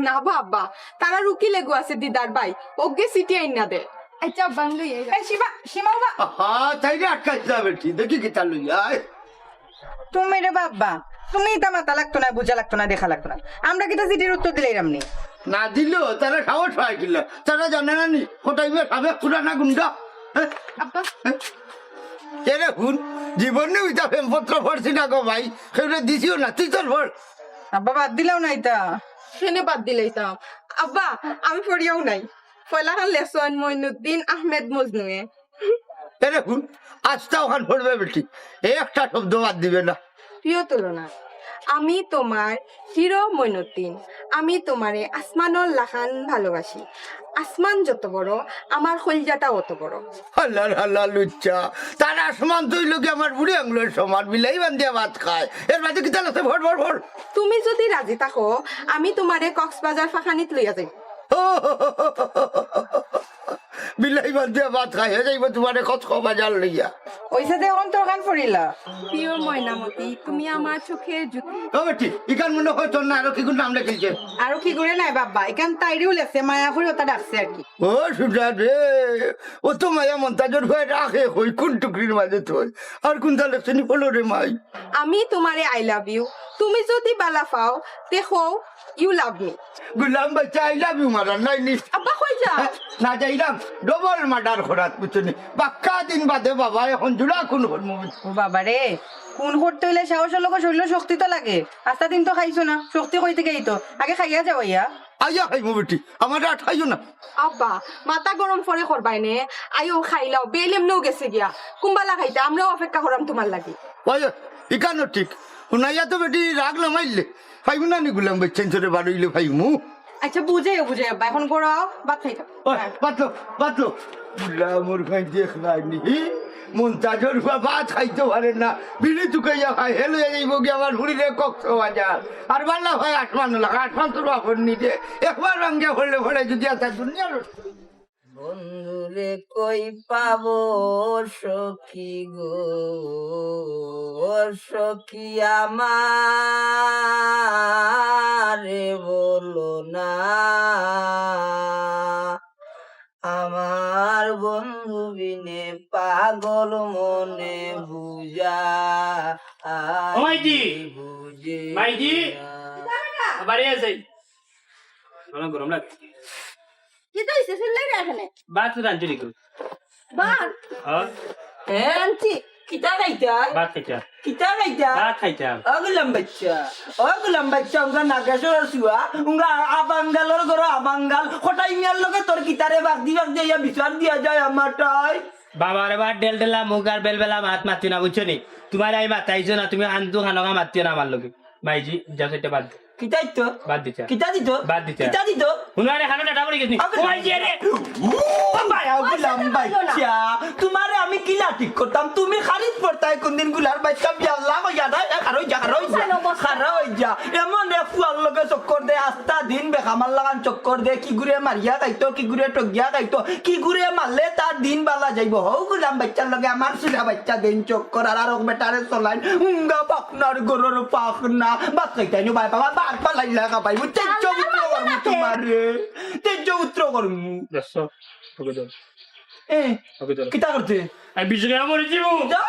না বা আব্বা, তারার উকিল এগু আছে দিদার ভাই, অগে চিঠি আইনা দে। আচ্ছা আব্বা, আমি লই আই। এই সীমা, সীমা বাবা। আহা, তাইরে আটকাইছ না বেটি, দেখি কিতা লই আয়। তুমি রে বাবা, তুমি ইতা মাতা লাগতো না, বুঝা লাগতো না, দেখা লাগতো না। আমরা কিতা চিঠির উত্তর দিলাইরাম নি? না দিলেও তারা সাহস পায় কিলা? তারা জানে না নি, কটাই মিয়া সাবেক পুরানা গুন্ডা। হ্যাঁ? আব্বা। হ্যাঁ? এরে হুন, জীবনেও ইতা প্রেমপত্র পড়ছি না গো ভাই, কেউরে দিছিও না, তুই তোর পড়। আব্বা, বাদ দিলাও না ইতা। কেনে বাদ দিলাইতাম? আব্বা, আমি পড়িয়াও নাই। পয়লাখান লেখছইন মইনুদ্দিন আহমেদ মজনুয়ে। এরে হুন, আস্তা অখান পড়বে বেটি, একটা শব্দ বাদ দিবে না। প্রিয় তুলনা, আমি তোমার হিরো মইনুদ্দিন, আমি তোমারে আসমানর লাখান ভালোবাসি। আসমান যত বড়, আমার কইলজাটা অত বড়। আল্লাহ, আল্লাহ, লুচ্চা, তার আসমান তো অইলো কি আমার বুড়ি আঙুলর সমান, বিলাই বান্ধিয়া ভাত খায়। এর বাদে কিতা লেখছে? পড়, পড়, পড়। তুমি যদি রাজি থাকো, আমি তোমারে কক্সবাজার ফাঁকানিত লইয়া যাই। বিলাই বান্ধিয়া ভাত খায়, হে যাইবো তোমারে কক্সবাজার লইয়া। অইছে যে অখন তোর কান পড়িলা। প্রিয় ময়নামতি, তুমি আমার চোখের জ্যোতি। ও বেটি, ইখান মনে হয় তোর না, আরো কিগুর নাম লেখিলছে? আরো কিগুরে নায় বাবা, ইখান তাইরেও লেখছে, মায়াপুরি ওটা ডাকছে আর কি। ও সুজা রে, ও তো মায়া মন্তাজর ফুয়া রাখে কই কোন টুকরির মাঝে থই। আর কুনটা লেখছে নি বলো রে মাই। আমি তোমারে I love you, তুমি যদি বালা পাও, তে কও you love me। গুলাম বাচ্চা, I love you মারার নাই নি। আব্বা, কই যা? হ্যাঁ, না যাইলাম, double murder করাত, বুঝছো নি? বাক্কা দিন বাদে বাবা, এখন জুড়া খুন করমু। ও বাবা রে, খুন করতে অইলে সাহসর লগে শরীরো শক্তি তো লাগে। আস্তা দিন তো খাইছো না, শক্তি কই থাকি আইতো? আগে খাইয়া যাও আইয়া। আইয়া খাইমু বেটি, আমারে আটকাইও না। আব্বা, মাথা গরম পরে করবায় নে, আইও খাইলাও, বেইল এমনেও গেছে গিয়া। কুম্বালা খাইতা, আমরাও অপেক্ষা করাম তোমার লাগি। ওই, ইখানও ঠিক। হুনাইয়া তো বেটি রাগ নামাইলে। পাইমু না নি গুলাম বাচ্চাইন্তরে বারইলে পাইমু। আচ্ছা, বুঝাইও, বুঝাইও আব্বা, এখন ঘরো আও, ভাত খাইতাম। ওই, ভাত লো, ভাত লো। গুলামর ভাই দেখলায় নি, মন্তাজর ফুয়া ভাত খাইতো পারে না, বিড়ি তুকাইয়া খায়, হে লইয়া যাইবো গি আমার ফুড়িরে কক্সবাজার। আর বালা ভাই আসমান লাগা, আসমান তোর বাপর নিজে। একবার ভাঙ্গিয়া পড়লে পড়ে যদি আতা দুনিয়া নষ্ট। বন্ধুরে কই পাবো সখী গো, সখী আমারে বলো না। আমার বন্ধু বিনে পাগল মনে বুঝা ও মাইজি, বুঝে মাইজি, না। বাড়ি আছে। অনেক গরম লাগে। কিতা অইছে? চিল্লাইরা কেনে? ভাত রান্ধছি নি গো। ভাত? হ্যাঁ। হ্যাঁ? রান্ধছি। কিতা খাইতা? ভাত খাইতা। কিতা খাইতা? ভাত খাইতা। ও গুলাম বাচ্চা, ও গুলাম বাচ্চা, উঙ্গা নাগেশ্বর সুয়া, উঙ্গা আবাঙ্গালর ঘরো আবাঙ্গাল, কটাই মিয়ার লগে তোর কিতারে বাগদি বাগদি আইয়া বিচার দিয়া যায় আমাটাই। বাবা রে বা, ডেলডেলা মুখ আর বেলবেলা মাত মাতিও না, বুঝছো নি? তোমার আমি মাতাইছো না, তুমি আন্দু খানোকা মাতিও না আমার লগে। মাইজি, যাও, সেটা বাদ দে। কিতা দিত? বাদ দিতা। কিতা দিত? বাদ দিতা। কিতা দিত? হুনো, আরে, হানো ডাটা পড়ি গেছে। আগে ও মাইজি, আরে। ও মায়া গুলাম বাচ্চা, তোমারে আমি কিলা ঠিক করতাম? তুমি খারিজ পড়তায় কোনদিন গুলার বাচ্চা বিয়াল্লা কইয়া না, এ, খারো যা, খারো যা, খারো যা। এমন এক ফুয়ার লগে চক্কর দে, আস্তা দিন বেখামার লাখান চক্কর দে, কি গুরে মারিয়া খাইতো, কি গুরে টগিয়া খাইতো, কি গুরে মারলে তার দিন বালা যাইবো। হউ গুলাম বাচ্চার লগে আমার চুলা বাচ্চা দিন চক্কর, আর আরক বেটারে চলাইন, উঙ্গা পাখনার গরুর পাখনা। ভাত খাইতায় নু বায় বাবা, ভাত ফালাইলা খাবাইমু, তেজ্য পুত্র করমু তোমারে, তেজ্য পুত্র করমু। ওকে দাও। এ, ওকে দাও। কিতা করতে? আমি বিষ খাইয়া মরি যাইমু। যা।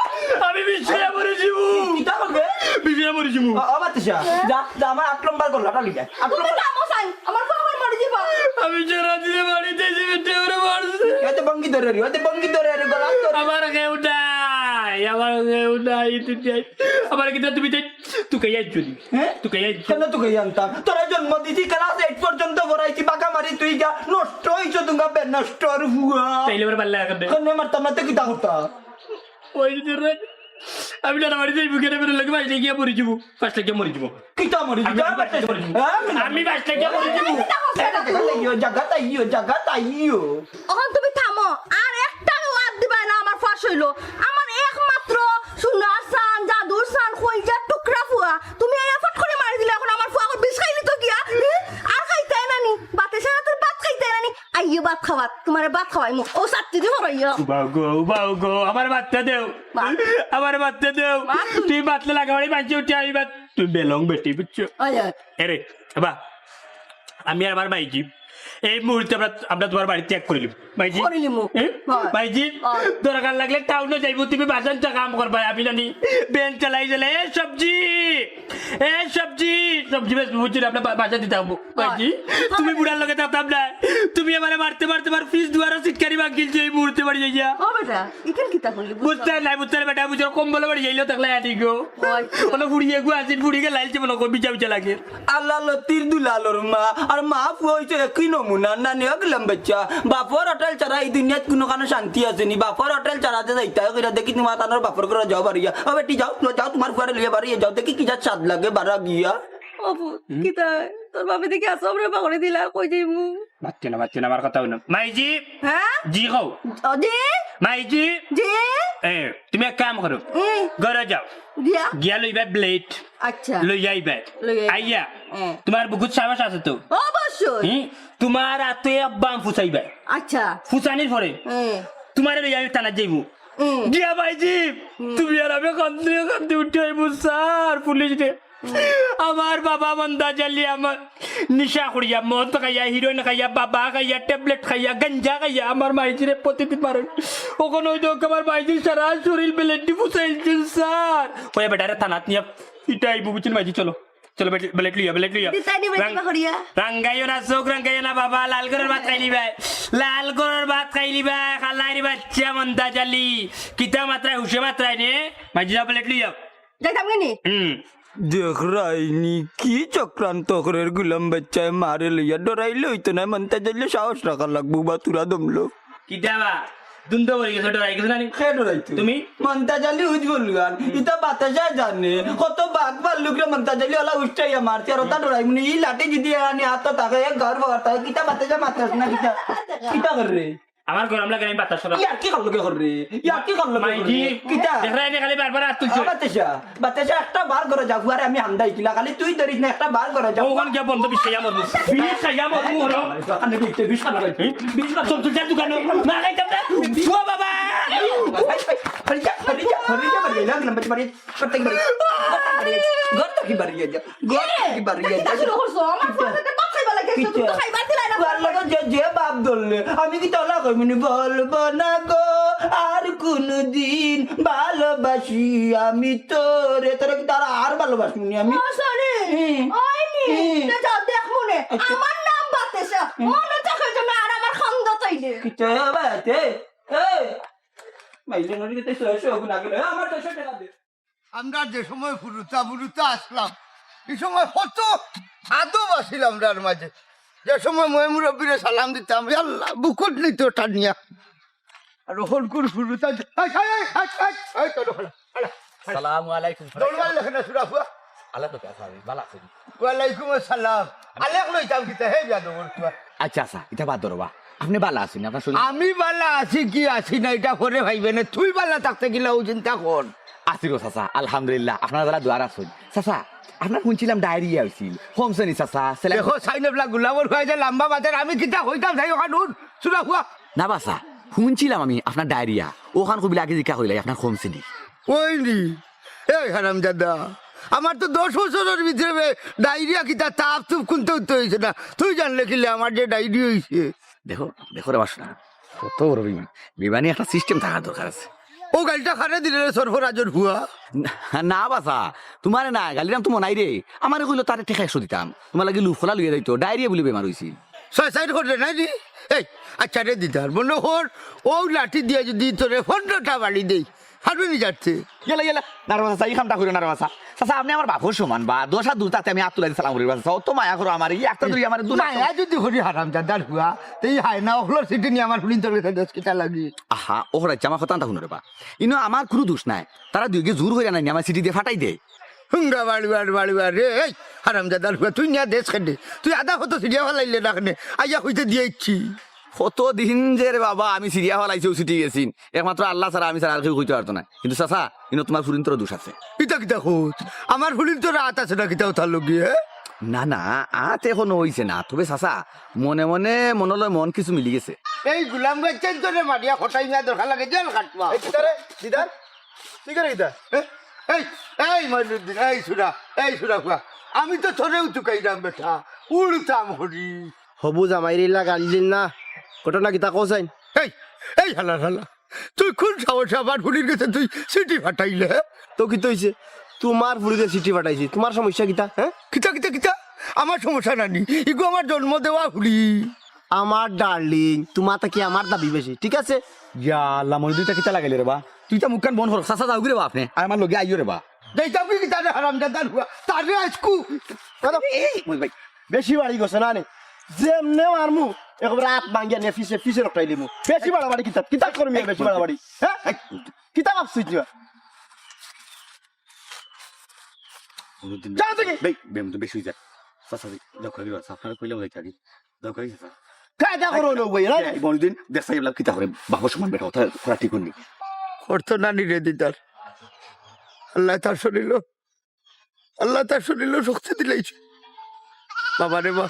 আমি বিষ খাইয়া মরি যাইমু। কিতা করবে? বিষ খাইয়া মরি যাইমু। ও, ও, বাতিজা, যা, যা, আমার আট নম্বর গলাটা লইয়া। আট তুমি নম্বর। কামো চাই, আমার বউ আমার মরে যাইবো। আমি জোড়া দিয়ে বাড়িতে যে বেটে ওরে মারছে। এতে বঙ্গি ধরে রে, এতে বঙ্গি ধরে রে, গলা ধরে। আমার কেউ নাই, আমার কেউ নাই, তুই যাই। আমার কিতা তুমি যাই, তুই কে যাই চলি? হ্যাঁ? তুই কে যাই চলি? কেন তুই কে জানতাম? তোরা জন্ম দিছি, class eight পর্যন্ত পড়াইছি, বাঁকা মারি তুই যা, নষ্ট হইছো তুমি, বে নষ্টর ফুয়া। তাইলে ওর বাল্লা এখন দে। কেন মারতাম না, তুই কিতা করতাম? ওই যে রে, আমি না বাড়ি যাইবো, কেন বেরোলে বাড়ি গিয়া মরি যাবো, পাঁচ লাখ মরি যাবো। কিতা মরি যাবো? আমি পাঁচ লাখ মরি যাবো। হ্যাঁ, আমি পাঁচ লাখ মরি যাবো। জাগাত আইও, জাগাত আইও। অখন তুমি থামো, আর একটা ওয়ার্ড দিবায় না, আমার ফাঁস অইলো। আমার একমাত্র সোনার চান, জাদুর চান, কইজার টুকরা ফুয়া, তুমি এই ফট করি মারি দিলে, অখন আমার ফুয়া বিষ খাইলি তো গিয়া, হুম? আর খাইতায় না নি, বাতে সারা তোর ভাত খাইতায় না নি, আইও ভাত খাওয়াত, তোমারে ভাত খাওয়াইমু, ও সাত্তি দি হরাইয়া। উবাও গো, উবাও গো, আমার ভাতটা দেও, ভাত। আমার ভাতটা দেও। ভাত তুমি তুমি ভাতলে লাগা বাড়ি মানছি উঠে আমি ভাত, তুমি বেলং বেটি, বুঝছো? ওই, ওই। এরে, বাবা, আমি আর আমার মাইজি এই মুহূর্তে আমরা, আমরা তোমার বাড়ি ত্যাগ করিলিম। মাইজি? করিলিমু। এ? হয়। মাইজি? হয়। দরকার লাগলে টাউনো যাইবো, তুমি বাসার কাম করবা, আমি জানি। ভ্যান চালাই চালাই, "এ সবজি, এ সবজি, সবজি বেশ বুঝছি না, আমরা বা-, বাসা দিতে হবো।" মাইজি, হয়। তুমি বুড়ার লগে থাকতাম না। তুমি আমারে মারতে মারতে আমার ফিস দুয়ারও সিটকারি ভাঙিল যে এই মুহূর্তে বাড়ি যাইয়া। ও বেটা, ইখান কিতা করলি? বুঝতে নাই, বুঝতে নাই বেটা, বুঝো কম্বল বাড়ি যাইলেও থাকলে আটি গো। ওই। কোনো ফুড়ি এগু আসিল, ফুড়ি গেলাইছে মনে কর, বিচা বিচা লাগে। আল্লাহ লতির দুলালর মা, আর মা ফুয়া অইছে একই নমুনা, নানি অগলাম বাচ্চা। বাপর হোটেল ছাড়া এই দুনিয়াত কুনুখানো শান্তি আছে নি। বাপর হোটেল ছাড়া যে যাইতা, কইরা দেখি তোমার তানোর বাপর ঘরে যাও বাড়িয়া। ও বেটি যাও, ল-, যাও তোমার ফুয়ারে লইয়া বাড়িয়া যাও, দেখি কি যা স্বাদ লাগে বাড়া গিয়া। ও বু-, কিতা? তোর বাপে দেখি আসো, আমরা পাগলে দিলা, কই যাইমু? বাচ্চা না, বাচ্চা না, আমার কথা হইল। মাইজি? হ্যাঁ? জি কও। ও জি? মাইজি? জি? এ, তুমি এক কাম করো। হুম। ঘরে যাও। গিয়া? গিয়া লইবা ব্লেড। আচ্ছা। লইয়া আইবা। লইয়া আইবা। আইয়া। হ্যাঁ। তোমার বুকুত সাহস আছে তো? অবশ্যই। হুম? তোমার আতো এক বাম ফুসাইবা। আচ্ছা। ফুসানির পরে হ্যাঁ। তোমারে লইয়া আমি থানাত যাইমু। হুম। গিয়া মাইজি, হুম। তুমি আর আমি কান্দি কান্দি উঠি আইমু স্যার, পুলিশ রে। আমার বাবা মন্দাজ আলী আমার নিশা করিয়া, মদ খাইয়া, হিরোইন খাইয়া, বাবা খাইয়া, ট্যাবলেট খাইয়া, গাঞ্জা খাইয়া, আমার মাইজিরে প্রতিদিন মারইন। অখন ওই দেখো আমার মাইজির সারা শরীর ব্লেডদি ফুসাইলছইন স্যার। ওই বেটারে থানাত নিয়া পিটাইবো, বুঝছইন মাইজি, চলো। চলো, ব্লেড, ব্লেড লইয়া, ব্লেড লইয়া। দিতাই নি বেটি রাং-, বাহরিয়া। রাঙ্গাইও না, চোখ রাঙ্গাইও না বাবা, লাল ঘরর ভাত খাইলিবায়। লাল ঘরর ভাত খাইলিবায়, কালাইর বাচ্চা মন্দাজ আলী। কিতা মাতরায়, হুশে মাতরায় নে? মাইজি যাও, ব্লেড লইয়া। যাইতাম কেনে? হুম। দেখরায়নি কি চক্রান্ত করের গুলাম বাচ্চায়, মারে লইয়া ডরাইলে অইতো নায়, মন্তাজ আলীর সাহস রাখা লাগবো বা তুরা দমলো। কিতা বা? দুন্দো পড়ি গেছো, ডরাই গেছো না নি? কে ডরাইতো? তুমি? মন্তাজ আলী উজ বলগান, ইতা বাতাসা জানে, কত বাঘ ভাল্লুকরে মন্তাজ আলী ওলা উষ্টাইয়া মারছে, আর ওটা ডরাইমুনি, ই লাঠি যদি আনি আতো থাকে, এক ঘর বগার থাকে, কিতা বাতাসা মারতাস না কিতা? কিতা কররে? আমার গরম লাগে, আমি বাতাস করাম। ইয়ার কি করলো কে কররে? ইয়ার কি করলো কে মাইজি, কররে? কিতা? দেখরা এনে খালি বারবার হাত তুলছে। আ, বাতাসা, বাতাসা একটা বার করে যা, ফুয়ারে আমি হান্দাই কিলা, খালি তুই ধরিস না, একটা বার করে যা। ওখান গিয়া বন্ধ বিষ খাইয়া মরবো। বিষ খাইয়া মরবো, ওরা। দোকানে বিষ, বিষ খানা খাইছে। বিষ খানা। চল, চল, যা দোকানে। না খাইতাম না। ও বাবা। হরি যা, হরি যা, হরি যা, বাড়ি যা, বাড়ি যা। প্রত্যেক বাড়ি, প্রত্যেক বাড়ি, ঘর থাকি বাড়ি যা, ঘর থাকি বাড়ি যা। কিতা শুরু করছো? আমার ফুয়ার সাথে বাপ খাইবা লাগে, কিতা? তুমি তো খাইবার দিলাই না। ফুয়ার লগে যে, যে বাপ ধরলে, আমি কিতা ওলা কইমুনি, বলবো না গো আর কোনোদিন ভালোবাসি আমি তোরে। তোরে কিতা আর, আর ভালোবাসিমুনি আমি? ও, sorry। হুম। ওই নি। হুম। তো যাও, দেখমুনে। আচ্ছা। আমার নাম বাতাসা। হুম। মনে থাকে যেন আর আমার খান্দাত আইলে। কিতা বাতে? এই, মাইলে নদী কিতা সহ সহ গুণ আগে, আমার তো ষাট টাকা দে। আমরা যে সময় ফুরুতা ফুরুতা আসলাম, এই সময় কত আদব আছিল আমরার মাঝে। যে সময় ময় মুরব্বীরে সালাম দিতাম, আল্লাহ, বুকুত নিত টানিয়া। আর হলকুর ফুরুতা, এই, এই, এই, এই, এই, এই, তোর হল, হল, হল। সালামু আলাইকুম। দৌড় মারলে কেন, সুরা ফুয়া? আল্লাহ তো কাছে আমি, ভালো আছি। ওয়ালাইকুম আসসালাম। আলেক লইতাম কিতা, হে বিয়া দৌড় ফুয়া। আচ্ছা, আচ্ছা, ইটা বাদ ধরো বা। আপনি ভালা আছেন, আপনার শরীর? আমি ভালা আছি কি আছি না, ইটা পরে ভাইবে না। তুই ভালা থাকতে গেলে ও চিন্তা কর। আছি গো চাচা, আলহামদুলিল্লাহ, আপনার বেলা দোয়ার আছেন। চাচা, আপনার শুনছিলাম ডায়রিয়া হইছিল, কমছে নি চাচা? সেলাই দেখো, সাইন এবলা গুলাবর হয়ে যে লম্বা বাতের, আমি কিতা হইতাম যাই ওখান উঠ, সুরা হুয়া। না বাসা, শুনছিলাম আমি আপনার ডায়রিয়া, ওখান কবিলা আগে জিকা হইলাই, আপনার কমছে নি? ওই নি, এই হারামজাদা, আমার তো দশ বছরের ভিতরে বে-, ডায়রিয়া কিতা তাপ তুপ কুনতে উঠতে হইছে না। তুই জানলে কিলে আমার যে ডায়রিয়া হইছে? দেখো, দেখো রে বাসনা, কত বড় বেইমান। বেইমানি একটা সিস্টেম থাকা দরকার আছে। ও গাড়িটা খারে দিলে রে সরফরাজর ফুয়া? না, না বাসা, তোমারে না, গালিরাম তো মনাই রে। আমারে কইলো তারে টেকা একশো দিতাম। তোমার লাগি লুফলা লইয়া যাইতো, ডায়রিয়া বলে বেমার হইছিল। ছয় সাইড করে নাই নি? এই, আচ্ছা রে দিদার, মনে হর, ও লাঠি দিয়া যদি তোরে পনেরোটা বাড়ি দেই, ফাটুনি যাচ্ছে। ইয়ালা, ইয়ালা, নারবা চাচা, ই কামটা করিও নারবা চাচা। চাচা, আপনে আমার বাপর সমান বা, দশ হাত দূর থাকতে আমি আত তুলাই সালাম করি বা চাচা। অত মায়া করো আমার, ই একটা ধরি আমার দু মায়া যদি করি হারামজাদার হুয়া, তে ই হায়না অকলর চিঠি নিয়া আমার ফুলিন্তর গেছে দেশ কিতা লাগি? আহা, ও হরাইছে আমার কথা আনতা হুনো রে বা। ইনো আমার কুনু দোষ নাই। তারা দুইগে জোর করি আনাইনি আমার চিঠি দিয়া ফাটাই দেয়। হুঙ্গা বাড়ুয়ার বাড়ুয়ার রে, এই হারামজাদার হুয়া, তুই নিয়া দেশ কেনে? তুই আধা কত ছিড়িয়া ফালাইলে না কেনে? আইয়া কইতে দিয়া ইচ্ছি। কত দিন যে রে বাবা আমি ছিড়িয়া ফালাইছি, ও চিঠি গেছিন। একমাত্র আল্লাহ ছাড়া আমি ছাড়া আর কেউ কইতে পারতো না। কিন্তু চাচা, ইনো তোমার ফুলিন্তর দোষ আছে। কিতা কিতা কইছ? আমার ফুলিন্তর আত আছে না কিতা ওটার লগে, হে? না, না, আত এখনো অইছে না। তবে চাচা, মনে মনে মনে লয় মন কিছু মিলি গেছে। এই গুলাম গাইছেন তোরে মারিয়া খটাই না দরকার লাগে জেল কাটবা। এই কিতা রে, দিদার? তুই করে কিতা? এ, এই, এই মইনুদ্দিন, এই সুরা, এই সুরা ফুয়া। আমি তো তোরেও তুকাইলাম বেটা, উড়তাম হরি। হবু জামাইরে ইলা গালি দিন না। ঘটনা কিতা কও চাইন? এই, এই হালা হালা, তুই কোন সাহসে আমার ফুলির গেছে তুই চিঠি ফাটাইলে, হে? তো কিতা অইছে? তোমার ফুলিরে চিঠি ফাটাইছি, তোমার সমস্যা কিতা, হে? কিতা, কিতা, কিতা? আমার সমস্যা নানি, ইগু আমার জন্ম দেওয়া ফুলি। আমার ডার্লিং, তোমার থাকি আমার দাবি বেশি, ঠিক আছে? ইয়া আল্লাহ, মইনুদ্দিন ইতা কিতা লাগাইলে রে বা? তুই তো মুখখান বন্ধ কর, চাচা যাওগি রে বা আপনে, আর আমার লগে আইও রে বা। যাইতাম কি কিতা রে হারামজাদার হুয়া, তারে আইজকু। এই, মইন ভাই, বেশি বাড়ি গেছে না নে? যেমনে মারমু, একবার আত ভাঙ্গিয়া নে পিছে, পিছে রকটাই লিমু। বেশি বাড়াবাড়ি কিতা, কিতা করমি বেশি বাড়াবাড়ি? হ্যাঁ? কিতা ভাবছিস তুই? মইনুদ্দিন যাও দেখি। ভাই, বেম তো বেশি অই যায়। চাচা, যাও খাবি বা, আপনারে কইলাম যাই খাবি। যাও খাবি, চাচা। কায়দা করো না ভাই, না? এই মইনুদ্দিন, দেখ সাহেব, কিতা করে, বাপর সমান বেটা, কথা করা ঠিক হয়নি। করতো না নি রে দিদার। আল্লাহ তার শরীরও, আল্লাহ তার শরীরও শক্তি দিলাইছে। বাবা রে বা,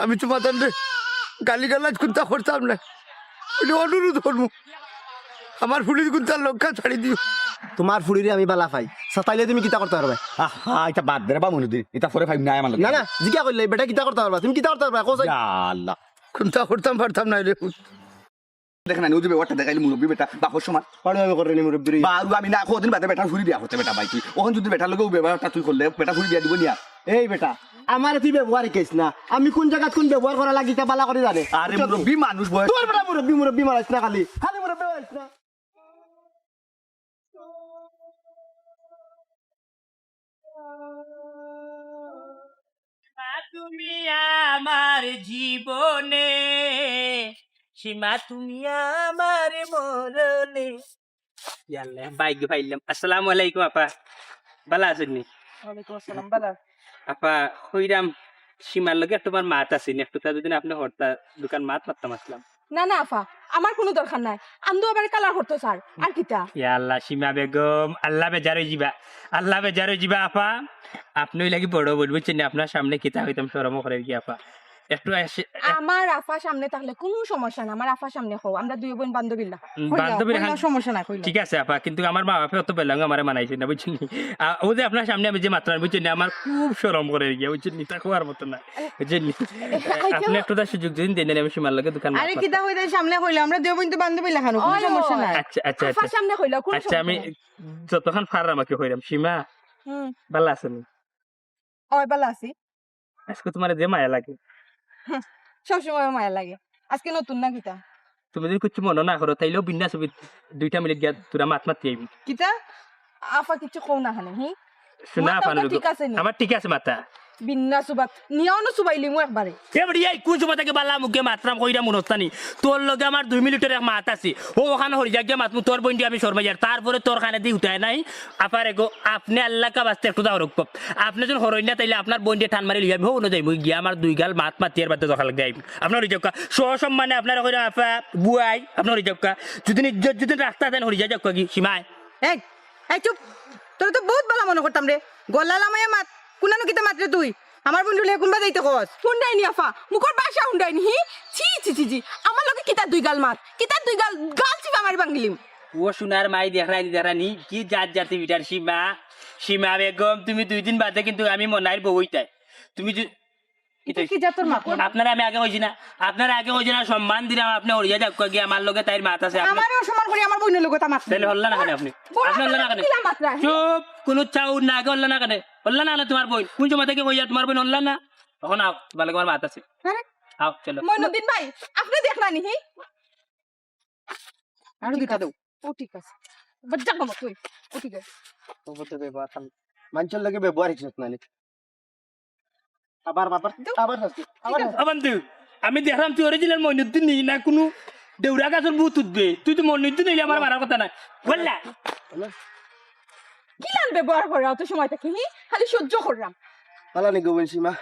আমি তোমাদের রে গালিগালাজ কুন্তা করতাম না, এটা অনুরোধ করমু, আমার ফুলির কুন্তা লঙ্কা ছাড়ি দিও। তোমার ফুলিরে আমি বালা পাই, সাতাইলে তুমি কিতা করতে পারবে? আহা, এটা বাদ দে রে বা মইনুদ্দিন, এটা পরে পাইম না আমার লগে। না, না, জিজ্ঞা করলে, বেটা কিতা করতে পারবা? তুমি কিতা করতে পারবা? কও চাই। ইয়া আল্লাহ, কুন্তা করতাম পারতাম না রে। দেখ না, ওই যে ব্যবহারটা দেখাইলি মুরব্বি বেটা, বাপর সমান। পারো আমি করে নি মুরব্বি রে। বারু আমি না, কদিন বাদে বেটার ফুরি বিয়া করতে বেটা ভাই তুই। ওখান যদি বেটার লগে ও ব্যবহারটা তুই করলে, বেটা ফুরি বিয়া দিব নিয়া। এই বেটা, আমারে তুই ব্যবহার শিখাইস না। আমি কোন জায়গাত কোন ব্যবহার করা লাগি, তা বালা করে জানে। আরে মুরব্বি মানুষ বয়স। তোর বেটা মুরব্বি, মুরব্বি মারাইস না খালি। খালি মুরব্বি মারাইস না। মা তুমি আমার জীবনে, সীমা তুমি আমার মরণে। ইয়াল্লা, ভাগ্য পাইলাম। আসসালামু আলাইকুম আপা, ভালা আছইন নি? ওয়ালাইকুম আসসালাম, ভালা। আপা, কইরাম সীমার লগে একটু আমার মাত আছে নি, একটু তা যদি না আপনে হরতা দুখান মাত মাততাম আছলাম। না, না, আফা, আমার কুনু দরকার নাই। আন্দু আবার কালার করতো স্যার, আর কিতা? ইয়া আল্লাহ, সীমা বেগম, আল্লাহ বেজার অই যিবা, আল্লাহ বেজার অই যিবা, আফা। আপনে অই লাগি বড় বইন, বুঝছইন নি? আপনার সামনে কিতা কইতাম, শরমও করের গিয়া, আফা। একটু আসে, আমার আফা সামনে থাকলে কুনু সমস্যা না, আমার আফা সামনে কও, আমরা দুই বইন বান্ধবী না। হুম, কইলাও, বান্ধবী কইলাও, না। সমস্যা না, কইলাও। ঠিক আছে, আফা, কিন্তু আমার মা বাপে অত বেলাঙ্গ আমারে মানাইছে না, বুঝছইন নি? আ, ও যে আপনার সামনে আমি যে মাতরাম, বুঝছইন নি? আমার খুব শরম করের গিয়া, বুঝছইন নি? তা কওয়ার মতো না। বুঝছইন নি? আপনে একটু তার সুযোগ দিন, দিন, আমি সীমার লগে দুখান মাত আরে, মাততাম। কিতা কইতাম সামনে কইলাম, আমরা দুই বইন তো বান্ধবী লাখান, কুনু ওই, সমস্যা ওই। নাই। আচ্ছা, আচ্ছা, আফার আচ্ছা। সামনে কইলাও, কুনু আচ্ছা, সমস্যা আমি নাই। যতখান পাররাম আর কি কইরাম। সীমা, হুম। ভালা আছো নি? ওই, ভালা আছি। আজকে তোমার যে মায়া লাগে। হুম, সবসময় মায়া লাগে। আজকে নতুন না কিতা? তুমি যদি কিচ্ছু মনে না করো, তাইলেও বিন্না ছবি দুইটা মিনিট গিয়া তোরা মাত মাতি আইবি। কিতা? আফা কিচ্ছু কও না খানে, হুম? শোনা, মাথা আফা, ঠিক আছে নি? আমার ঠিক আছে মাথা। বিন্না সুবাত, নিয়াও না সুবাইলিমু একবারে। এ বেটি, এই কোন সময় থাকি বালা মুখে মাতরাম কইরা মনস্তানি? তোর লগে আমার দুই মিনিটের এক মাত আছে। ও ওখানে হরি যা গিয়া মাতমু, তোর বইনরে আমি শরমাইয়ার। তারপরে তোর কানে দি উঠায় নাই। আফারে গো, আপনে আল্লাহ কা বাস্তে একটু দাও রকম। আপনে যখন হরই না, তাইলে আপনার বইনরে টান মারি লইয়া আমি হো না যাইমু গিয়া আমার দুই গাল মাত মাতিয়ার বাদে দখল গাইম। আপনার হরি যাউক্কা, সসম্মানে আপনার কইরা আফা, বুয়াই, আপনার হরি যাউক্কা। যদি ইজ্জত যদি রাখতা দেন, হরি যা যাউক্কা কি, সীমায়। এই, এই চুপ। তোরে তো বহুত বালা মনে করতাম রে। গলা লামাইয়া মাত। কুনানো কিতা মাত রে তুই? আমার বইনরে লইয়া কুনবা যাইতে কস? হুনরায়নি আফা, মুখর ভাষা হুনরায়নি, হি? ছি, ছি, ছি, ছি। আমার লগে কিতা দুই গাল মাত? কিতা দুই গাল, গাল চিপা মারি ভাঙ্গিলিম। ও সোনার মাই দেখরায়নি, দেখরায়নি, কি জাত জাতি বিটার সীমা। সীমা বেগম, তুমি দুই দিন বাদে কিন্তু আমি মনাইর বউ অইতায়। তুমি যু-, ইটা কি জাতর মাত? আপনারে আমি আগে কইছি না, আপনারে আগে কইছি না, সম্মান দিলাম, আপনে হরিয়া যাউক্কা গিয়া, আমার লগে তাইর মাত আছে, আপনে আমারে অসম্মান করি আমার বইনর লগে তা মাত। তাইলে হল্লা না কেনে আপনে? বড় আপনে হল্লা না কেনে? কিলা মাতরা, হে? চুপ, কুনু চাউর না, আগে হল্লা না কেনে? হল্লা না কেনে তোমার বইন? কুন সময় থাকি কইয়ার তোমার বইন হল্লা না? অখন আও, তোমার লগে আমার মাত আছে। আরে? আও, চলো। মইনুদ্দিন ভাই, আপনে দেখরায়নি, হি? আরো দুইটা দেও। ও ঠিক আছে। বাদ যা বাবা তুই। ও ঠিক আছে। ও বলতে ব্যবহার খান। মানষর লগে ব্যবহার ঠিক না নি। আবার, আবার, আবার হাসি, আবার হাসি। ও বন্ধু, আমি দেখলাম তুই অরিজিনাল মইনুদ্দিন নি না, কুনু দেউরা গাছর ভূত উঠবে। তুই তো মইনুদ্দিন অইলে আমার মারার কথা না। বললা? কিলান ব্যবহার করে অত সময় থাকি? হি, খালি সহ্য করলাম। বালা নি গো বইন সীমা?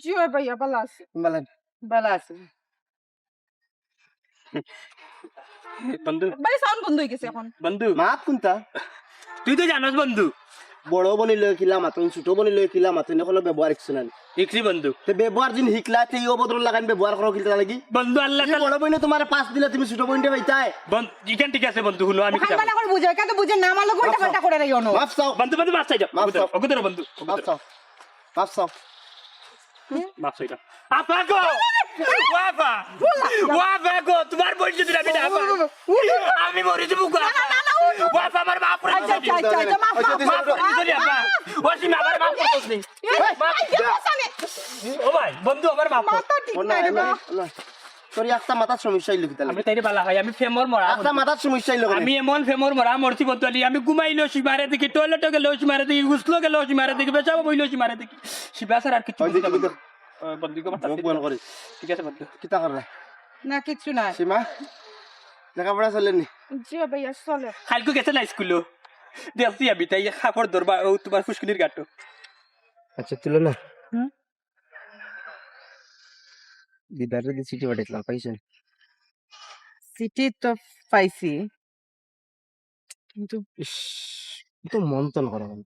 জি অয় ভাইয়া, বালা আছি। বালা নি? বালা আছি। বন্ধু। ভাই, সাউন্ড বন্ধ অই গেছে এখন। বন্ধু। মাত কুনতা? তুই তো জানোস বন্ধু। বড় বইনর লগে কিলা মাতইন, ছোট বইনর লগে কিলা মাতইন, অখনো ব্যবহার হিকছো না নি? হিকছি বন্ধু। তে ব্যবহার যিন হিকলা, তে ই অভদ্র লাখান ব্যবহার করো কিলা লাগি? বন্ধু, আল্লাহ ই তাআলা বড় বইনে তুমারে পাঁচ দিলে তুমি ছোট বইনরে পাইতায়? বন্ধু, ইখান ঠিক আছে বন্ধু, হুনো আমি অখান কিতা বালা করে বুঝাও, কেন বুঝে না, আমার লগে উল্টা পাল্টা করে রাখিও না। মাফ চাও। বন্ধু, বন্ধু, মাফ চাই যাও। মাফ চাও। অগু ধরো বন্ধু। মাফ চাও। মাফ চাও। মাফ চাইলাম। আপা গো! ও আপা! ও আপা গো! তুমার বইন যদি আমি না পাই, আমি মরি যাইমু গো, আপা। ও আপা, আমারে মাফ করি দিও। আচ্ছা, আচ্ছা, আচ্ছা, মাফ, মাফ, মাফ করি দিও, আপা। ও সীমা, আমারে মাফ করি দিও। ও ভাই, বন্ধু, আমারে মাফ করি দিও। মাথা ঠিক নাই রে বা। তোর একটা মাথার সমস্যা অইলো কিতা লাগি? আমি তাইরে বালা পাই, আমি প্রেমর মরা। একটা মাথার সমস্যা অইলো কেনে? আমি এমন প্রেমর মরা মরছি বন্ধু আলী, আমি ঘুমাইলেও সীমারে দেখি, টয়লেটো গেলেও সীমারে দেখি, গোসলো গেলেও সীমারে দেখি, পেশাবো বইলেও সীমারে দেখি। সীমা ছাড়া আর কিচ্ছু বুঝি না বন্ধু। বন্ধু, মুখ বন্ধ করিস। ঠিক আছে বন্ধু। কিতা কররা? না, কিচ্ছু না। সীমা, লেখাপড়া চলেনি? জি ভাইয়া, চলে। কাইলকু গেছে না স্কুলো? দেখছি আমি, তাই কাপড় ধরবা, ও তুমার ফুসকুনির গাটো। আচ্ছা, তুলো না। হুম? দিদারে দি চিঠি পাঠাইছিলাম, পাইছো? চিঠি তো পাইছি, কিন্তু ইস, তো মন তন করা হয়।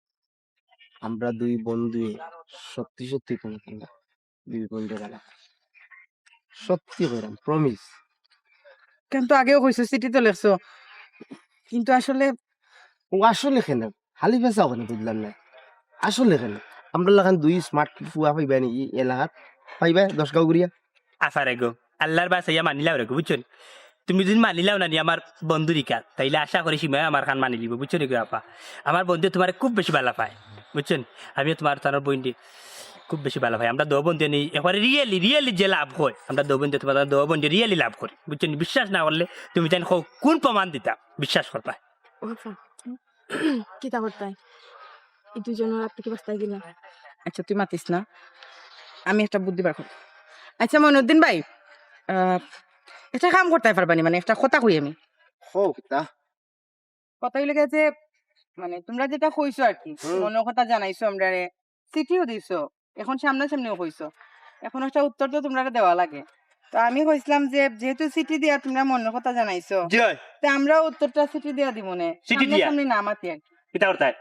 আমরা দুই বন্ধু সত্যি সত্যি কোনো কোনো দুই বন্ধু গেল। সত্যি কইরাম, প্রমিস। কিন্তু আগেও কইছো, চিঠি তো লেখছো, কিন্তু আসলে ও আসলে কেনে? খালি পেশা ওখানে বুঝলাম না। আসলে কেনে? আমরা লাখান দুই স্মার্ট ফুয়া পাইবা নি ই এলাকাত? পাইবা দশ গাঁও ঘুরিয়া? আফা রে গো, আল্লার বাসাইয়া মানিলাও রে গো, বুঝছো নি? তুমি যদি মানিলাও না নি আমার বন্ধুর ইকাত, তাইলে আশা করি সীমায় আমার খান মানিলিবো, বুঝছো নি গো আফা? আমার বন্ধু তুমারে খুব বেশি বালা পায়, বুঝছো নি? আমিও তুমার তানোর বইনরে খুব বেশি বালা পাই। আমরা দো বন্ধু নি, একবারে রিয়েলি, রিয়েলি যে লাভ হয়, আমরা দো বন্ধু, তুমার দো বন্ধু রিয়েলি লাভ করি, বুঝছো নি? বিশ্বাস না করলে তুমি তাইন কও, কুন প্রমাণ দিতা? বিশ্বাস করতায়। ও আফা, কিতা করতায়? এই দুইজনর আপনি কি বাস্তায় গেলেন? আচ্ছা, তুই মাতিস না, আমি একটা বুদ্ধি বার করি। আচ্ছা, মইনুদ্দিন ভাই, আহ, একটা কাম করতায় পারবা নি, মানে, একটা কথা কই আমি। কও, কিতা? কথা অইলো গিয়া যে, মানে, তুমরা যেটা কইছো আর কি, হুম। মনর কথা জানাইছো আমরারে, চিঠিও দিছো, এখন সামনাসামনিও কইছো, এখন একটা উত্তর তো তুমরারে দেওয়া লাগে। তো আমি কইছিলাম যে, যেহেতু চিঠি দিয়া তুমরা মনর কথা জানাইছো, জি অয়। তে আমরাও উত্তরটা চিঠি দিয়া দিমু নে, চিঠি দিয়া? সামনাসামনি না মাতি আর কি। কিতা করতায়?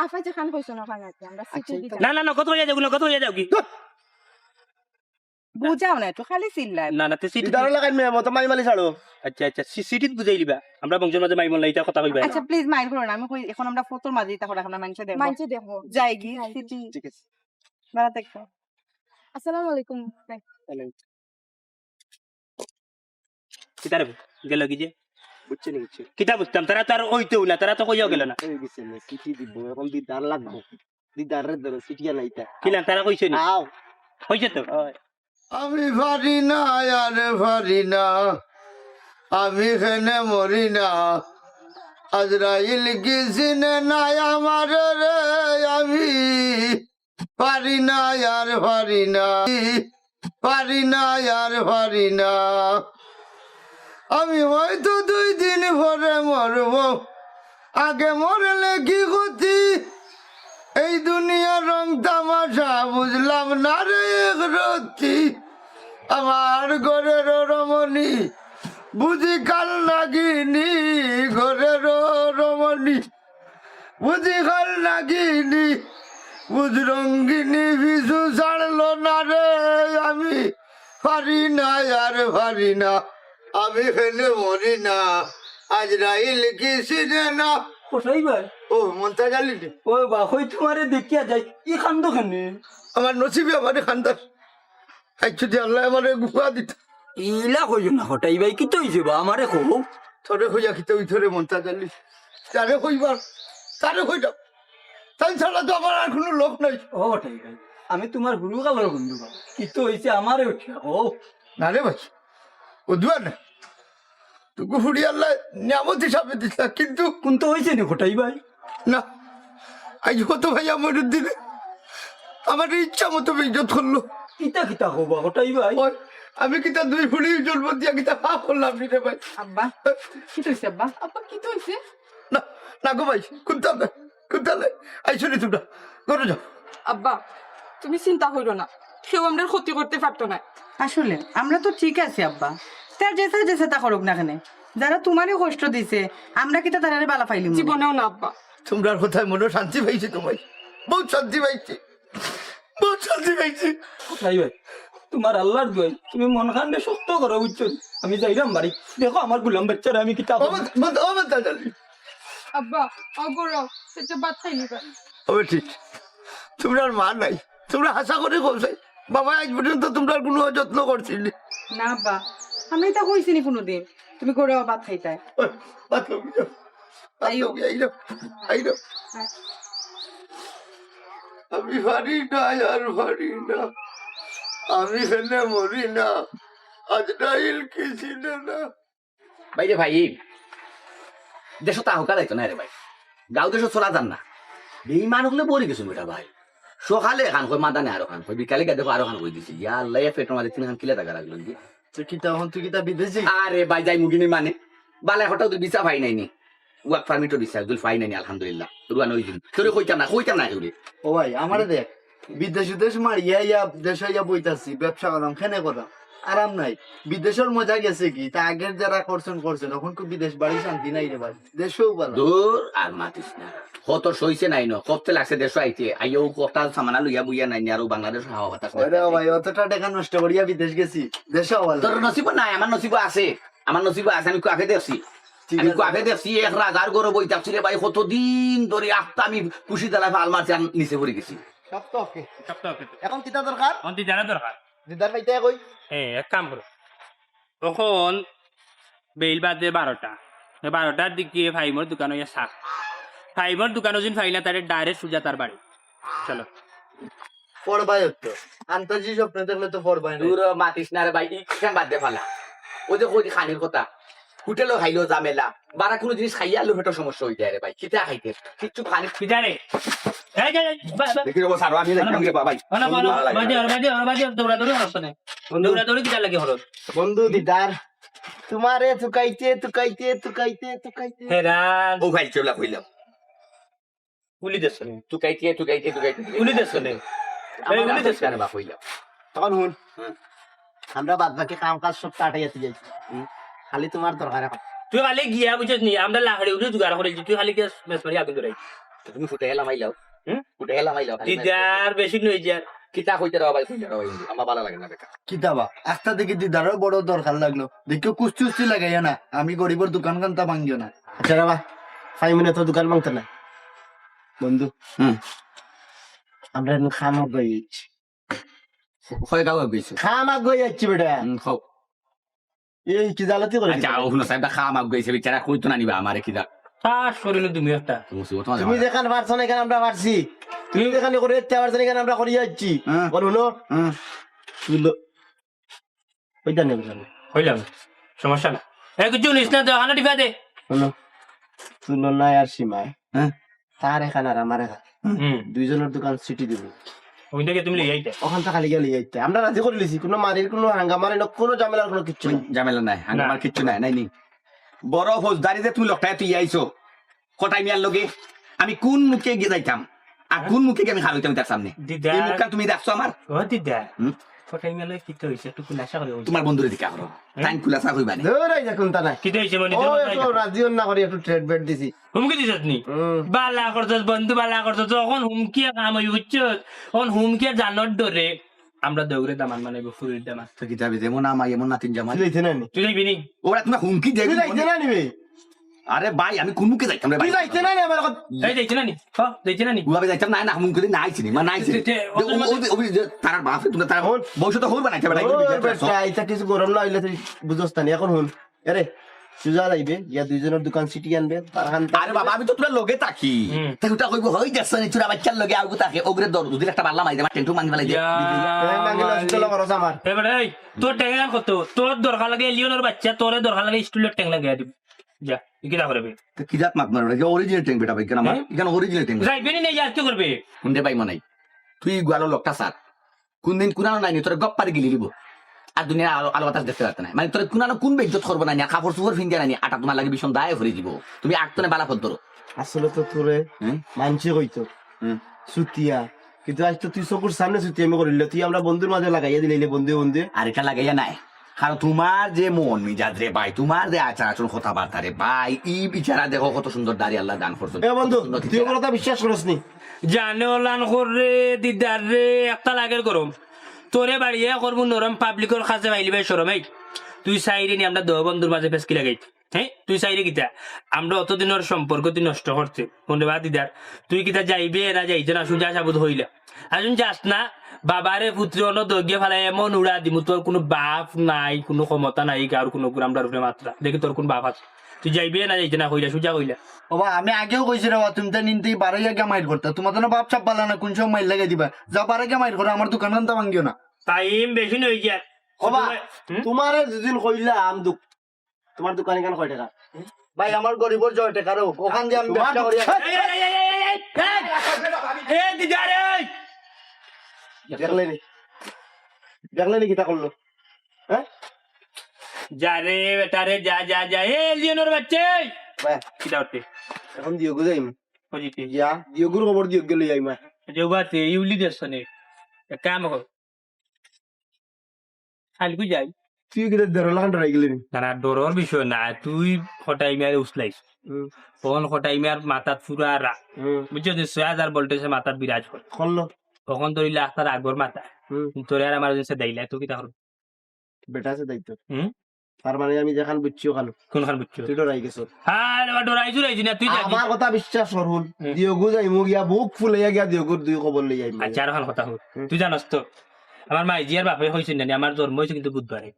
আফায় যেখান কইছো না, ওখান আর কি, আমরা চিঠি আচ্ছা, দিতাম। না, না, না, কত কইয়া যাও, কত কইয়া যাও কি? বুঝাও না, একটু খালি চিল্লায়। না, না, তে চিঠি দিদারও লাগাই মে মতো মাই মালি ছাড়ো। আচ্ছা, আচ্ছা, সি-, চিঠিত বুঝাই দিবা। আমরা বংশর মাঝে মাই মন লাইতা কথা কইবা না। আচ্ছা, প্লিজ মাইন্ড করো না। আমি কই, এখন আমরা ফটোর মাঝে ইতা করা, আমরা মাইনষে দেখবো। মাইনষে দেখবো। যাই গি, যাই। চিঠি। ঠিক আছে। ভালো থাকো। আসসালামু আলাইকুম। কিতা রে, গেল কি যে? বুঝছো নি, বুঝছো? কিতা বুঝতাম? তারা তো আর অইতেও না, তারা তো কইয়াও গেল না। অই গেছে না, চিঠি দিব, এখন দিদার লাগবো। দিদারে ধরো, চিঠি আনাইতা। কিলা, তারা কইছে নি? আও। কইছে তো? অয়। আমি পারি না, আর পারি না, আমি কেনে মরি না। আজরাইল কি চিনে না আমারে রে, আমি পারি না, আর পারি না, পারি না, আর পারি না। আমি হয়তো দুই দিন পরে মরব, আগে মরলে কি ক্ষতি? এই দুনিয়ার রং তামাশা বুঝলাম না রে এক রতি। আমার ঘরের রমণী বুঝি কাল নাগিনী, ঘরের রমণী বুঝি কাল নাগিনী, বুঝ রঙ্গিনী পিছু ছাড়লো না রে। আমি পারি না, আর পারি না, আমি কেনে মরি না। আজরাইল কি চিনে না। কোথায় ভাই? ও, মন্তাজ আলী রে। ও বা, কই তুমারে দেখিয়া যাই, ই কান্দো কেনে? আমার নসিবে আমারে কান্দার। আইচ্ছা, দি আল্লায় আমারে গুফা দিতা। ইলা কইও না, কটাই ভাই, কিতা অইছে বা? আমারে কও। তোরে কইয়া কিতা অইতো রে মন্তাজ আলী? তারে কইবার, তারে কইতাম। তাই ছাড়া তো আমার আর কুনু লোক নাই। ও কটাই ভাই, আমি তুমার হুরুকালর বন্ধু বা। কিতা অইছে আমারে উঠিয়া কও। না রে ভাই, ও দুয়া না। তোকে ফুড়ি আল্লাহ নিয়ামত হিসাবে দিছলা, কিন্তু কুন্তা অইছে নি কটাই ভাই? না, আইজ কত ভাই আমার দিনে আমার ইচ্ছা মতো বেইজ্জত করলো। ইতা কিতা কও বা কটাই ভাই? ওই, আমি কিতা দুই ফুড়ি জন্ম দিয়া কিতা পাপ করলাম নি রে ভাই? আব্বা, কিতা অইছে আব্বা? আব্বা, কিতা অইছে? না, না গো ভাই, কুন্তা না, কুন্তা না। আইসো রে তোমরা, ঘরো যাও। আব্বা, তুমি চিন্তা কইরো না, কেউ আমরার ক্ষতি করতে পারতো না। আসলে আমরা তো ঠিক আছি আব্বা, তার যেতা যেতা করুক না কেনে, যারা তুমারে কষ্ট দিছে, আমরা কিতা তারারে বালা পাইলিমু? জীবনেও না আব্বা। তোমরার কথায় মনো শান্তি পাইছি গো ভাই, বউত শান্তি পাইছি, বউত শান্তি পাইছি। কটাই ভাই, তুমার আল্লার দোয়াই, তুমি মন খানরে শক্ত করো, বুঝছো? আমি যাইরাম বাড়ি, দেখো আমার গুলাম বাইচ্চারে আমি কিতা ও করমু। বাদ, বাদ, ও বাদ, দাদা। আব্বা, অগরো, একটা ভাত খাই নিবা। ওই ঠিক, তোমরার মা নাই, তোমরা হাছা করি কও চাই, বাবায় আইজ পর্যন্ত তোমরার কুনু যত্ন করছিল নি? না আব্বা, আমি ইতা কইছি নি কুনুদিন। তুমি ঘরো ভাত খাইতায়। ওই, ভাত খাও, যাও। ভাত আইও। খাও, আইও, আইও। হ্যাঁ। আমি পারি না, আর পারি না। আমি কেনে মরি না। আজরাইল কি চিনে না। ভাই রে ভাই, দেশো তা হকা যাইতো না রে ভাই। গাঁও দেশো চলা যার না। বেইমান অকলে বড়ি গেছে বেটা ভাই। সকালে এখান কয়, মাদানে আরো খান কয়, বিকালে গিয়া দেখো আরো খান কই দিছে। ইয়া আল্লাহ, এ পেটর মাঝে তিন খান কিলা থাকা লাগলো কি? তুই কিতা অখন, তুই কিতা বিদেশ যাইবি? আরে ভাই, যাইমুগি নি মানে? বালা একটা তো ভিসা পাই নাই নি। ওয়ার্ক পারমিটর ভিসা, দুল পাই নাই নি, আলহামদুলিল্লাহ। তোর আনো ওই দিন। তোরে কইতাম না, কইতাম না কেউরে। ও ভাই, আমারে দেখ। বিদেশ উদেশ মারিয়া ইয়া দেশো ইয়া বইতাছি, ব্যবসা করাম, কেনে করাম। আরাম নাই। বিদেশর মজা গেছে কি? তা আগের যারা করছইন, করছইন। অখন কু বিদেশ বাড়ি শান্তি নাই রে ভাই। দেশও বালা। দূর আর মাতিস না। কত সইছে নাই ন, কত লাগছে দেশো আইতে। আইও কত সামানা লইয়া বইয়া নাই নি, আর ও বাংলাদেশ হাওয়া বাতাস নাই। ওরে ভাই, অতটা টেকা নষ্ট করিয়া বিদেশ গেছি, দেশও বালা। তোর নসিব নাই, আমার নসিব আছে। আমার নসিব আছে, আমি কুয়াকে দেখছি। ঠিক আমি আছে। কুয়াকে দেখছি, এক রাজার ঘরো বই থাকছি রে ভাই, কতদিন ধরি আখতা আমি কুশি জ্বালায় ফাল মারছি, আর নিচে পড়ি গেছি। সব তো ওকে। সব তো ওকে। এখন কিতা দরকার? অখন দিদার দরকার। দিদার পাইতে কই? এ, এক কাম করো। অখন বেইল বাজে বারোটা। এ বারোটার দিকে ফাইমর দোকানো ইয়া চা। ফাইমর দোকানো যদি পাই না, তারে direct সুজা তার বাড়ি। চলো। পড়বায় তো। আন্তাজি স্বপ্ন দেখলে তো পড়বায় না। দূর মাতিস না রে ভাই, ই কিখান বাদ দে ফালা। ওই যে কই খানির কথা। হোটেলো খাইলো ঝামেলা। বারা কুনু জিনিস খাইয়া আলু পেটর সমস্যা অই যায় রে ভাই। কিতা খাইতে? কিচ্ছু খানি কিতা রে? এই, এই, এই, বা, বা। দেখি রে, ও সারো, আমি দেখতাম রে বাবা। ওনা, ওনা, ভালো লাগে বাদে, না। ওনা বাদে, ওনা বাদে, দৌড়াদৌড়ি হরস না। বন্ধু। দৌড়াদৌড়ি কিতা লাগে হরস? বন্ধু দিদার, তোমারে তুকাইতে, তুকাইতে, তুকাইতে, তুকাইতে। হেরান। ও ভাই, চলা কইলাম। উলি দেছ নে। তুকাইতে, তুকাইতে, তুকাইতে। উলি দেছ নে। এই আমার উলি দেছ নে। কাছে বাপ হইলাম। তখন হুন। হুম। আমরা বাদ বাকি কাম কাজ সব কাটাইয়া তুই যাইছি। হুম। খালি তোমার দরকার এখন। তুই খালি গিয়া বুঝছস নি, আমরা লাকড়ি উঠে জোগাড় করে দিছি, তুই খালি গিয়া মেস মারি আগুন ধরাই। তুমি ফুটে হেলা মাইলাও। হুম? ফুটে হেলা মাইলাও, খালি দিদার বেশি নই যার। কিতা কইতে রাও ভাই, কইতে রাও ভাই, আমার ভালো লাগে না বেকার। কিতা বা? আস্তা দেখি দিদারও বড় দরকার লাগলো। দেখিও কুস্তি উস্তি লাগাইয়া না, আমি গরিবর দোকান কান্তা ভাঙ্গিও না। আচ্ছা রে বা, ফাইভ মিনিট তো দোকান ভাঙতে না। বন্ধু, হুম। আমরা এখন খাম আগুয়াই যাচ্ছি। কয় গাও আগুয়াইছো? খাম আগুয়াই যাচ্ছি বেটা। হুম, খাও। এই কি জালাতি করে আচ্ছা, দিছো? ও হুনো সাহেব, খাম আগুয়াইছে, বেচারা কইতো না নিবা আমারে কি দা। পাস করিল তুমি একটা। মুসিবত মাঝে তুমি মাঝে। যেখান পারছো না, এখানে আমরা পারছি। তুমি তুমি যেখানে করে দিতে পারছো না, এখানে আমরা করিয়া যাচ্ছি। হ্যাঁ। বল হুনো। হ্যাঁ। তুলো। ওইটা নেবে কেন? হইলাম, সমস্যা না। এই কিছু নিস না, দেও, হানা টিপা দে। হুনো। তুলো নাই আর সীমায়। হ্যাঁ। তার এখান আর আমার এখান। হুম। দুইজনের দোকান সিটি দিব। ওইটাকে তুমি লইয়া আইতে। ওখান থেকে খালি গেলে আইতে। আমরা রাজি করে লিছি, কোনো মারির, কোনো হাঙ্গামার, কোনো ঝামেলার কোনো কিচ্ছু নাই। ঝামেলা নাই, হাঙ্গামার না। কিচ্ছু নাই, নাই নি। বড় ফৌজদারি যে তুমি লোকটায় তুই আইছো, কটাই মিয়ার লগে, আমি কোন মুখে গিয়া যাইতাম? আর কোন মুখে গিয়া আমি খাড়ইতাম তার সামনে? দিদা। এই মুখটা তুমি দেখছো আমার? ও দিদা। হুম? কটাই মিয়ার লগে কিতা হইছে? একটু খুলাসা করে বলছো। তোমার বন্ধুরে জিকা করো। হ্যাঁ? তাই খুলাসা কইবা নি? ধুর, এই যে কোনটা নাই। কিতা হইছে মানে? ও, দিদা একটু নাই। রাজি অন্য করি একটু ট্রেড বেড দিছি। হুমকি দিছস নি? হুম। বালা করছস বন্ধু, বালা করছস। যখন হুমকি কাম হই বুঝছস, তখন হুমকি জানোর ডরে আমরা দৌড়ে দামান বানাইবো, ফুরির দামান। তো কি যাবি? যেমন আমায়, এমন নাতিন জামাই। তুই যাইতে না নি? তুই যাইবি নি? ওরা তোমরা হুমকি দেবি তুই যাইতে মনে- না নি বে? আরে ভাই, আমি কোন মুখে যাইতাম রে ভাই? তুই যাইতে না নি আমার কথা? এই যাইতে না নি? হ, যাইতে না নি? ওভাবে যাইতাম না, না, হুমকি দে, না আইছি নি, মা, না আইছি নি। তে, তে, দে, ও, ও, ও, ও, যে, তারার বাপ, তোমরা তারা হন। ভবিষ্যতে হইবা না, একেবারে ও, আইবা, বেটা, এটা কিছু গরম না হইলে তুই বুঝস না নি, এখন হন। এরে, সুজা যাইবে, ইয়া দুইজনর দোকান চিঠি আনবে, তার হান আরে বাবা, আমি তো তোমরা লগে থাকি। হুম। তে ওটা কইবো, "হই দেখছো নি, চুরা বাচ্চার লগে আউগু থাকে, ওগরে ধর, যদি একটা বাল্লা মারি দে, আমার টেন্টু ভাঙি ফেলাই দে।" ইয়া, ঠ্যাং ভাঙিলে মাই। অসুস্থ লাগা খরচ আমার। এ বেটা, এই, তোর ঠ্যাং এখান কত? তোর দরকার লাগে এলিয়নর বাচ্চা, তোরে দরকার লাগে স্টুলের ঠ্যাং লাগাই দিবি। যা, ই কিতা করবে? তো কি জাত মাত মারো? এটা original ঠ্যাং বেটা ভাই, কেন আমার? হ্যাঁ? এখানে original ঠ্যাং। যাইবে নি, নেই, আর কি করবে? হুনতে পাইমো নাই। তুই গুয়ালো লোকটা স্যার। কোনদিন কুনানো নাইনি, তোরে গপ পারি গিলি দিব। আর দুনিয়ার আলো, আলো বাতাস দেখতে পারতে নাই। মানে তোরে কুনানো কোন বেইজ্জত করবো না, নিয়া কাপড় চোপড় ফিন দিয়া নাইনি, আটা তোমার লাগে ভীষণ দায়ে ভরে দিব। তুমি আটতনে বালা পথ ধরো। আসলে তো তোরে হুম? মানসি কইতো। হুম। সুতিয়া। কিন্তু আজ তো তুই চকুর সামনে সুতিয়া আমি করিল, তুই আমরা বন্ধুর মাঝে লাগাইয়া দিলে বন্ধু বন্ধু। আর এটা লাগাইয়া নাই। কারণ তোমার যে মন মিজাজ রে ভাই, তোমার যে আচার আচরণ কথাবার্তা রে ভাই, ই বিচারা দেখো কত সুন্দর দাড়ি আল্লাহ দান করছেন। এ বন্ধু, কত সুন্দর তুই চেহারা। ওগুলো তো বিশ্বাস করিস নি। জানে ওলান কর রে, দিদার রে, একটা লাগের গরম। তোরে বাড়িয়ে করবো নরম, পাবলিকর কাছে পাইলি ভাই শরম। এই, তুই সাইরে নি আমরা দহ বন্ধুর মাঝে ফেসকি লাগাই। হ্যাঁ, তুই সাইরে কিতা? আমরা অতদিনর সম্পর্ক তুই নষ্ট করতে। কোন রে বা দিদার, তুই কিতা যাইবে না যাইতে না, সুজা সাবুত হইলা। আসুন যাস না, বাবারে পুত্রে অন্য দগিয়ে ফালাই এমন উড়া দিমু, তোর কোনো বাপ নাই, কোনো ক্ষমতা নাই, কার কোনো গ্রামটার উপরে মাত্রা। দেখি তোর কোন বাপ আছে? তুই যাইবে না যাইতে না কইলা, সুজা কইলা। বাবা, আমি আগেও কইছি রে বাবা, তুমি তো নিনতেই বারোই আগে মাইর করতে। তোমার তো না বাপ সাপ বালা না, কোন সময় মাইর লাগাই দিবা? যা বারো আগে মাইর করো, আমার দোকান কান্তা ভাঙ্গিও না। টাইম বেশি নই গিয়া। বাবা, হুম? তোমারে দুদিন কইলাম, দু-, তোমার দোকানে কেন কয় টাকা? ভাই, আমার গরিবর জয় টাকা রো, ওখান দিয়ে আমি তোমার ব্যবসা করি। এই, এই, এই, এই, এই, এই, এই, এই, দিদার, এই। দেখলে নি? দেখলে নি কিতা করলো? হ্যাঁ? যা রে বেটা রে, যা, যা, যা। এ, এলিয়নর বাচ্চা, এই। ভাই, কিতা করতে? এখন দিয়োগু যাইমু। বুঝিতে? ইয়া, দিয়োগুর খবর দিয়োগ গেলে যাইমা। যে বাতে, ইউলি দেশ নে। এক কাম কর। কালকু যাই। তুই কিতা ডর লাগান ডরাই গেলি নি? না, না, ডরর বিষয় না। তুই কটাই মিয়ারে উসলাইস। হুম। তখন কটাই মিয়ার মাথাত পুরা রা-, হুম। বুঝছো? যে ছয় হাজার ভোল্টেজে মাথাত বিরাজ করে। করলো। তখন ধরিলে আস্তার আগর মাথা। হুম। তোরে আর আমার জন্য দাইলা, তুই কিতা করবি? বেটা আছে দায়িত্ব। হুম? তার মানে আমি যেখান বুঝছি ওখান। কোনখান বুঝছো? তুই ডরাই গেছো। হ্যাঁ, রে বা, ডরাই চুরাইছি না, তুই যাবি। আমার কথা বিশ্বাস কর, হুন। হুম। দিয়োগু যাইমু গিয়া, বুক ফুলাইয়া গিয়া দিয়োগুর দুই খবর লই আইমু। আচ্ছা, আর ওখান কথা হুন। হুম। তুই জানস তো, আমার মাইজিয়ার বাপে কইছইন না নি, আমার জন্ম হইছে কিন্তু বুধবারে।